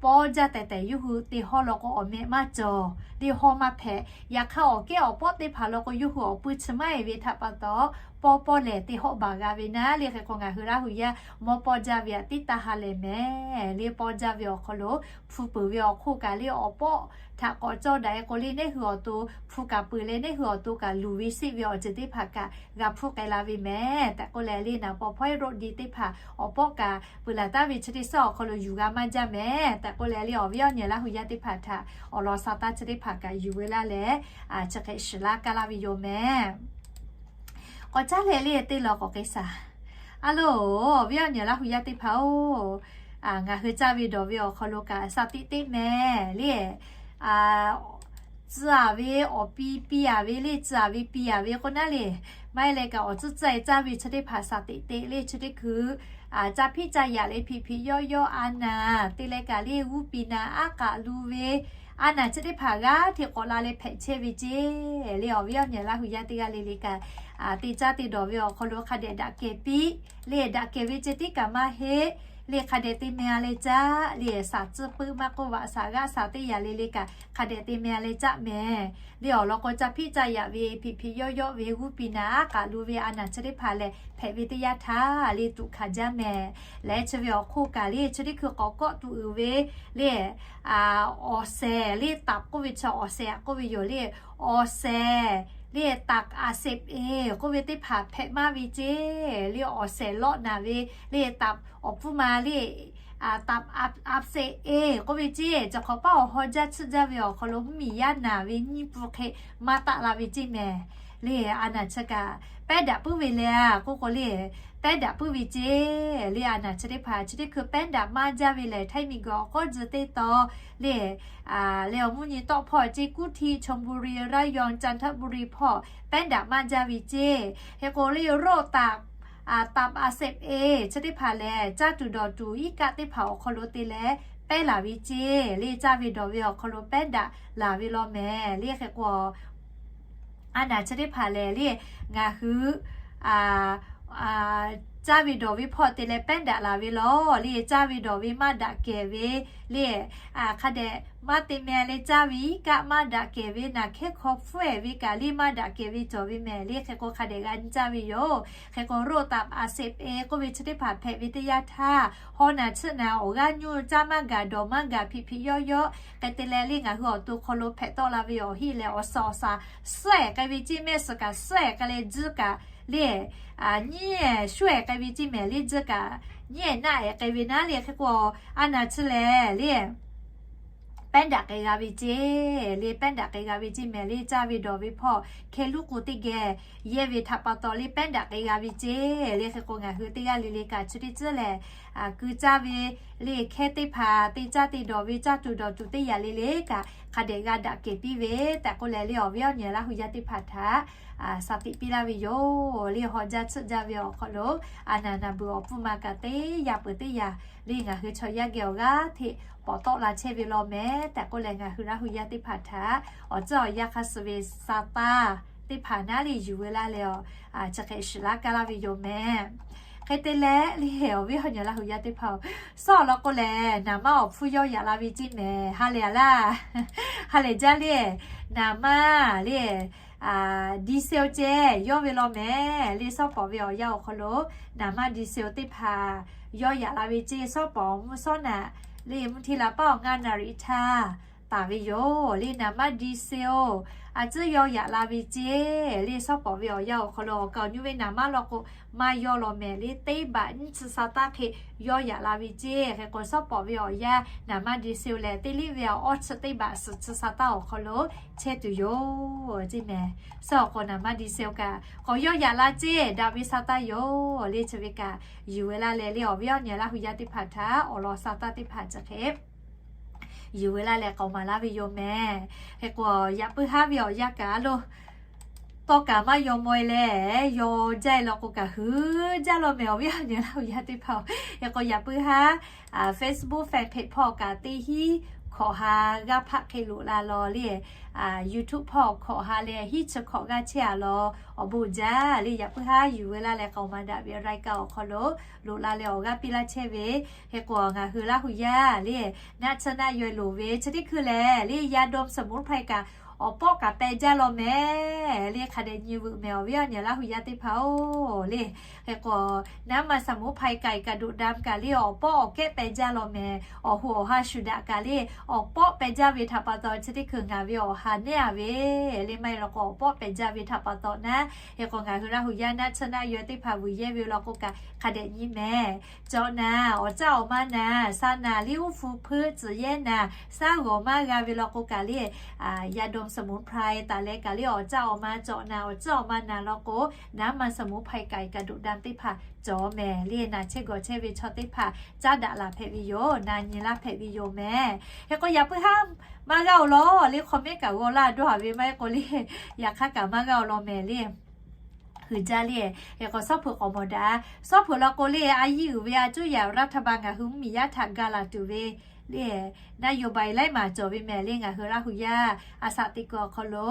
pawˇ jaˇ tehˬ tehˬ yawˇ hui te hawˇ law k'o, awˬ meh maˇ cawˬ le, hawˇ maˇ hpehꞈ. Yaꞈ hk'aˇ awˬ kehˉ awˬ pawˆ teˇ hpaˍ law k'o, yawˇ hui awˬ puiˇ chi maˇ e ve htaꞈ pa taw, pawˇ pawˇ lehˬ te hawˆ baˬ g'a ve naˉ le. Hk'e k'o ngaˬ hui Laˇ huˍ yaˇ mawˇ pawˇ jaˇ ve a teˇ taˇ ha lehˬ mehˍ le. Pawˇ jaˇ ve awˬ hk'aw lo hpu peuˬ ve awˬ hk'oˆ kaꞈ le, awˬ pawˆ htaꞈ k'awꞈ cawˇ daꞈ e k'o le, neˉ hui awˬ to hpu kaꞈ peuˬ leh neˉ hui awˬ to kaꞈ luˬ ve seˆ ve awˬ ceuˬ teˇ hpaˍ kaꞈ g'a hpfuhˇ k'ai la ve mehˍ tehꞈ k'oˆ leh le, naˍ paw hpawehˇ Road D teˇ hpaˍ awˬ pawˆ kaꞈ peuˬ laˬ taˍ ve chi teˇ suhˉ awˬ hk'aw lo yuˬ g'a maˇ jaˇ mehˍ tehꞈ k'oˆ leh le, awˬ viˉ awˬ nyi Laˇ huˍ yaˇ teˇ hpaˍ htaꞈ awˬ lawn sha taˇ chi teˇ hpaˍ kaꞈ yuˬ ve laˇ leh, chi hk'e shiˍ laˇ kaˇ laˇ ve yoˬ mehˍ. K'awꞈ caˇ leh le teˇ law k'awꞈ k'ai shaˍ. A lo, awˬ viˉ awˬ nyi Laˇ huˍ yaˇ teˇ hpaˍ-oˬ, ngaˬ hui caˇ ve dawˬ ve awˬ hk'aw lo kaꞈ sha teꞈ teꞈ mehˍ le. Tcuh a ve awˬ pi pi a ve le, tcuh a ve pi a ve k'o naˉ le, maˇ heˆ leh kaꞈ awˬ tcuhˉ tcuhˉ e caˇ ve chi teˇ hpaˍ sha teꞈ teꞈ le. Chi teˇ hkui caˇ hpiˆ caˇ yaꞈ le hpiꞈ hpiꞈ yawˇ yawˇ a naˍ te leh kaꞈ le g'uˇ piˍ naˍ aˉ k'aꞈ lu ve, a naˬ chi teˇ hpaˍ g'aˇ hteꞈ k'awꞈ la leh hpehꞈ chehˇ ve ceˇ le. Awˬ viˉ awˬ nyi Laˇ hu yaˇ teˇ g'aˇ le le kaꞈ, te caˇ te dawˬ ve awˬ hk'aw lo hk'a dehꞈ daꞈ kehˬ piˇ le. Daꞈ kehˬ ve ceh tiˉ kaꞈ maˇ heˆ le. Hk'a dehꞈ te meh-a leh caˇ le. Shaˍ tcuhˇ puiˉ maˇ k'oˆ, vaꞈ shaˍ g'aˆ shaˍ teˇ yanˇ le le kaꞈ hk'a dehꞈ te meh-a leh caˇ mehˍ le. Awˬ lawn k'o, ca hpiˆ ca yaꞈ ve hpiꞈ hpiꞈ yawˇ yawˆ ve g'uˇ piˍ naˍ aˉ k'aꞈ lu ve a naˬ chi teˇ hpaˍ lehˬ, hpehꞈ ve teˇ yanˇ htaˇ le tuꞈ hkanˍ jaˇ mehˍ. Leh chi ve awˬ hk'oˆ kaꞈ le, chi teˇ hkui k'awꞈ kawˆ tuˬ uiˍ ve le, awˬ shehˍ le, ตับ k'oˆ ve chi awˬ shehˍ k'oˆ ve yoˬ le. Awˬ shehˍ le, ตับอักเสบ e k'oˆ ve teˇ hpaˍ hpehꞈ maˇ ve ceˇ le. Awˬ shehˍ lawˆ naˍ ve le, ตับ awˬ pfuhˇ ma le, ตับอักเสบ e k'oˆ ve ceˇ. Cawˬ hk'awꞈ paˉ awˬ haw jaˇ tsuhˆ jaˇ ve awˬ hk'aw lo mvuhˇmiˬ yaˇ naˬ ve nyiˇ pun hk'e maˇ taˆ la ve ceˇ mehˍ le. A naˬ chi kaꞈ pehˉ daꞈ puiˉ ve le a k'oˆ k'o le, pehˉ daꞈ puiˉ ve ceˇ le. A naˬ chi teˇ hpaˍ chi teˇ hkui pehˉ daꞈ maˇ jaˇ ve lehˬ, Htaiˇ miˬguiˬ awˬ k'awˇ tcuh teˇ taw le, leh awˬ mvuhˇ nyi tawˆ hpawˇ ceˇ, กรุงเทพ ชลบุรี ระยอง จันทบุรี hpawˇ pehˉ daꞈ maˇ jaˇ ve ceˇ. Hk'e k'o le, โรคตับ ตับอักเสบ e chi teˇ hpaˍ lehˬ, caˇ tuˬ dawˬ tuˬ iˉ kaˆ teˇ hpaˍ awˬ hk'aw lo te leh pehˉ laˬ ve ceˇ le. Caˇ ve dawˬ ve awˬ hk'aw lo pehˉ daꞈ laˬ ve law mehˍ le. Hk'e k'o, a naˬ chi teˇ hpaˍ lehˬ le, ngaˬ hui caˇ ve dawˬ ve hpawˇ te leh pehˉ daꞈ laˬ ve law le. Caˇ ve dawˬ ve maˇ daꞈ kehˬ ve le, hk'a dehꞈ maˇ te meh leh caˇ ve iˉ kaˆ maˇ daꞈ kehˬ ve, naˬ hkehˉ hk'aw hpfuhˇ-ehˍ ve kaꞈ le maˇ daꞈ kehˬ ve cawˬ ve mehˍ le. Hk'e k'o, hk'a dehꞈ g'a nyi caˇ ve yoˬ. Hk'e k'o, โรคตับอักเสบ e k'oˆ ve chi teˇ hpaˍ hpehꞈ ve teˇ yanˇ htaˇ, haw naˬ tsuhˆ naˬ awˬ g'aˇ nyuˇ caˇ maˇ gaˬ dawˬ maˇ gaˬ hpiꞈ hpiꞈ yawˇ yawˇ hk'e te leh le, ngaˬ hui awˬ to hk'aw lo hpehꞈ tawˆ la ve awˬ heˆ leh awˬ suhˍ awˬ shaˍ suhˉ-ehˍ k'ai ve ceˇ, mehˆ suhˍ kaꞈ suhˉ-ehˍ k'ai leh, tzuhˇ kaꞈ le nyiˉ-ehˍ shuˉ-ehˍ k'ai ve ceˇ mehˍ le. Tzuhˇ kaꞈ nyiˉ-ehˍ naˆ-ehˍ k'ai ve naˉ le. Hk'e k'o, a naˬ chi lehˬ le pehˉ daꞈ k'ai g'a ve ceˇ le. Pehˉ daꞈ k'ai g'a ve ceˇ mehˍ le. Caˇ ve dawˬ ve hpawˇ hkeh luˉ k'o teˇ geh yehˇ ve htaꞈ pa taw le pehˉ daꞈ k'ai g'a ve ceˇ le. Hk'e k'o, ngaˬ hui teˇ g'aˇ le le kaꞈ chi teˇ tcuhˉ lehˬ, ku caˇ ve le hkehˇ teˇ hpaˍ te caˇ te dawˬ ve, caˇ tuˬ dawˬ tuˬ teˇ yanˇ le le kaꞈ hk'a dehꞈ g'a daꞈ kehˬ piˇ ve tehꞈ k'oˆ leh le, awˬ viˉ awˬ nyi Laˇ hu yaˇ teˇ hpaˍ htaꞈ shaˍ tiꞈ piˇ laˇ ve yoˬ le. Haw jaˇ tsuhˆ jaˇ ve awˬ hk'aw lo, a naˬ naˬ beuˬ awˬ pfuhˇ ma kaꞈ teˇ yaˇ peuˬ teˇ yaˇ le, ngaˬ hui chaw yaˇ geh awˬ g'aˇ hteꞈ pawˍ tawˆ la chehˇ ve law mehˍ tehꞈ k'oˆ leh, ngaˬ hui Laˇ hu yaˇ teˇ hpaˍ htaꞈ awˬ tcuhˉ awˬ yanˇ hk'a suh ve sa taˇ teˇ hpaˍ naˉ le yuˬ ve laˇ leh, chi hk'e shiˍ laˇ kaˇ laˇ ve yoˬ mehˍ. Hk'e te leh le, awˬ viˉ awˬ nyi Laˇ hu yaˇ teˇ hpaˍ-oˬ, suhˉ awˬ lawn k'o lehˬ, naˍ manˇ awˬ hpfuhˇ yawˇ yaꞈ la ve ceˇ mehˍ. Ha lehˬ a laˇ, ha lehˬ jaˇ le, naˍ manˇ le, diesel ceh yawˇ ve law mehˍ le. Suhˉ pawˍ ve awˬ yanˇ awˬ hk'aw lo naˍ manˇ diesel teˇ hpaˍ yawˇ yaꞈ la ve ceˇ. Suhˉ pawˍ mvuhˇ suhˉ naꞈ le mvuhˇ hteˇ la paˉ awˬ ngaˇ naˍ riˍ htaˇ taˍ ve yoˬ le. Naˍ manˇ diesel a tcuhˉ yawˇ yaꞈ la ve ceˇ le. Suhˉ pawˍ ve awˬ yanˇ awˬ hk'aw lo awˬ kaˍ awˬ nyi ve naˍ manˇ law k'o, maˇ yawˇ law mehˍ le, teˇ baꞈ nyiˇ chi sa taˇ hk'e yawˇ yaꞈ la ve ceˇ. Hk'e k'o, suhˉ pawˍ ve awˬ yanˇ naˍ manˇ diesel lehˬ, teˇ liˇ ve awˬ awˇ chi teˇ baꞈ suhˍ chi sa taˇ awˬ hk'aw lo chehˇ tuˬ yoˬ ceˇ mehˍ. Suhˉ awˬ k'o naˍ manˇ diesel kaꞈ k'awꞈ yawˇ yaꞈ la ceˇ, daꞈ ve sa taˇ yoˬ le. Chi ve kaꞈ yuˬ ve laˇ leh le, awˬ viˉ awˬ nyi Laˇ hu yaˇ teˇ hpaˍ htaꞈ awˬ lawn sa taˇ teˇ hpaˍ chi hk'e yuˬ ve laˇ leh k'awꞈ maˍ laˇ ve yoˬ mehˍ. Hk'e k'o, yaꞈ puiˉ haˉ ve awˬ yanˇ kaꞈ lo tawˇ kaꞈ maˇ yaw maw e leh, yaw jaˇ e law k'o kaꞈ hui jaˇ law mehˍ, awˬ viˉ awˬ nyi Laˇ hu yaˇ teˇ hpaˍ-oˬ. Hk'e k'o, yaꞈ puiˉ haˉ Facebook fan page hpawˇ kaꞈ teˇ hinˉ hkawꞈ ha g'aˇ hpaˆ hk'e loꞈ la law le, YouTube hpawˇ hkawꞈ ha leh hinˉ chi hkawꞈ g'aˇ chehˇ a law, awˬ bon jaˇ le. Yaꞈ puiˉ haˉ yuˬ ve laˇ leh k'awꞈ maˍ daꞈ ve รายการ awˬ hk'aw lo loꞈ la leh awˬ g'aˇ piˇ laˇ chehˇ ve. Hk'e k'o, ngaˬ hui Laˇ hu yaˇ le, naˆ tsuhˇ naˆ yaw e loˍ ve chi teˇ hkui lehˬ le, ยาดมสมุนไพร kaꞈ awˬ pawˆ kaꞈ peh jaˇ law mehˍ le. Hk'a dehꞈ nyi veuꞈ mehˍ, awˬ viˉ awˬ nyi Laˇ hu yaˇ teˇ hpaˍ-oˬ le. Hk'e k'o, น้ำมันสมุนไพร kaꞈ กระดูกดำ kaꞈ le awˬ pawˆ awˬ kehˉ peh jaˇ law mehˍ. Awˬ hoꞈ awˬ ha shuˍ daꞈ kaꞈ le awˬ pawˆ peh jaˇ ve htaꞈ pa taw, chi teˇ hkui ngaˬ ve awˬ ha nehˉ a ve le, maˇ heˆ law k'o awˬ pawˆ peh jaˇ ve htaꞈ pa taw naˉ. Hk'e k'o, ngaˬ hui Laˇ hu yaˇ naˆ tsuhˇ naˆ yaw teˇ hpaˍ vuiˬ yehˇ ve law k'o kaꞈ hk'a dehꞈ nyi mehˍ. Cawꞈ naˍ, awˬ caˇ awˬ ma naˍ, sa naˍ, liˇ uˉ hpu hpeuˆ tcuhˍ yehˇ naˍ, saˉ g'awˬ maˇ g'a ve law k'o kaꞈ le, ยาดมสมุนไพร taˍ leh kaꞈ le awˬ caˇ awˬ ma cawꞈ naˍ, awˬ caˇ awˬ ma naˍ law k'o, น้ำมันสมุนไพร kaꞈ กระดูกดำ teˇ hpaˍ cawˬ mehˍ le. Naˬ chehˇ gawˬ chehˇ ve chaw teˇ hpaˍ caˉ daꞈ laˬ hpehꞈ ve yoˬ, na nyi laˇ hpehꞈ ve yoˬ mehˍ. Hk'e k'o, yaꞈ puiˉ haˉ maˇ g'aˇ-oˬ law le, comment kaꞈ g'aw laˇ dawˇ haˍ ve maˇ heˆ k'o le, yaꞈ hk'aˇ kaꞈ maˇ g'aˇ-oˬ law mehˍ le. Hui jaˇ le. Hk'e k'o, suhˉ hpeuꞈ k'awꞈ mawˬ daꞈ. Suhˉ hpeuꞈ law k'o le, a yiˇ uiˍ ve a cuˉ yaꞈ รัฐบาล ngaˬ hui mvuhˇmiˬ yaˇ htaꞈ ga laˬ tuˬ ve Le, นโยบาย laiˉ maˬ cawˬ ve mehˍ le ngaˬ hui Laˇ hu yaˇ. A shaꞈ teꞈ kuiˬ awˬ hk'aw lo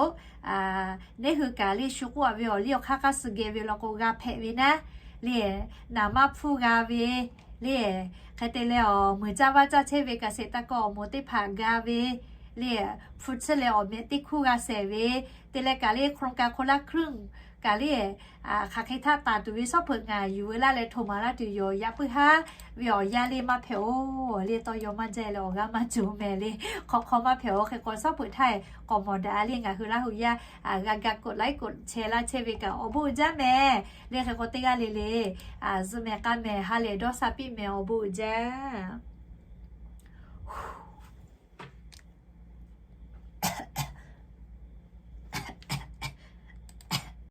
neˇ hui kaꞈ le shu k'oˆ a ve awˬ liˇ awˬ hk'aˇ k'aˇ suh geh ve law k'o g'a hpehꞈ ve naˉ le, naˍ maˇ hpfuhˇ g'a ve le, hk'e te leh awˬ meuˍ caˇ vaˇ caˇ chehˇ ve kaꞈ shehˍ taˇ kawˆ awˬ moˍ teˇ hpaˍ ga ve le, hpu tsuhˇ leh awˬ mehꞈ teˇ hkuˇ g'a shehˍ ve, te leh kaꞈ le โครงการคนละครึ่ง kaꞈ le hk'aˬ hk'e htaˇ taˍ tuˬ ve shawˉ hpeuꞈ ngaˬ yuˬ ve laˇ leh htoꞈ maˍ laˇ tuˬ yoˬ. Yaꞈ puiˉ haˉ ve awˬ yanˇ le maˇ hpehꞈ-oˬ le, tawˇ yaw maˇ jaˇ leh awˬ g'aˇ maˇ cawˬ mehˍ le. Hk'aw hk'aw maˇ hpehꞈ-oˬ. Hk'e k'o shawˉ hpeuꞈ htaˇ k'awꞈ mawˬ daꞈ a le ngaˬ hui Laˇ hu yaˇ g'a ga กดไลค์ กดแชร์ laˇ chehˇ ve kaꞈ awˬ bon uiˍ jaˇ mehˍ le. Hk'e k'o teˇ g'aˇ le le zuhꞈ mehˍ k'a mehˍ ha lehˬ dawˇ sha piˇ mehˍ, awˬ bon uiˍ jaˇ.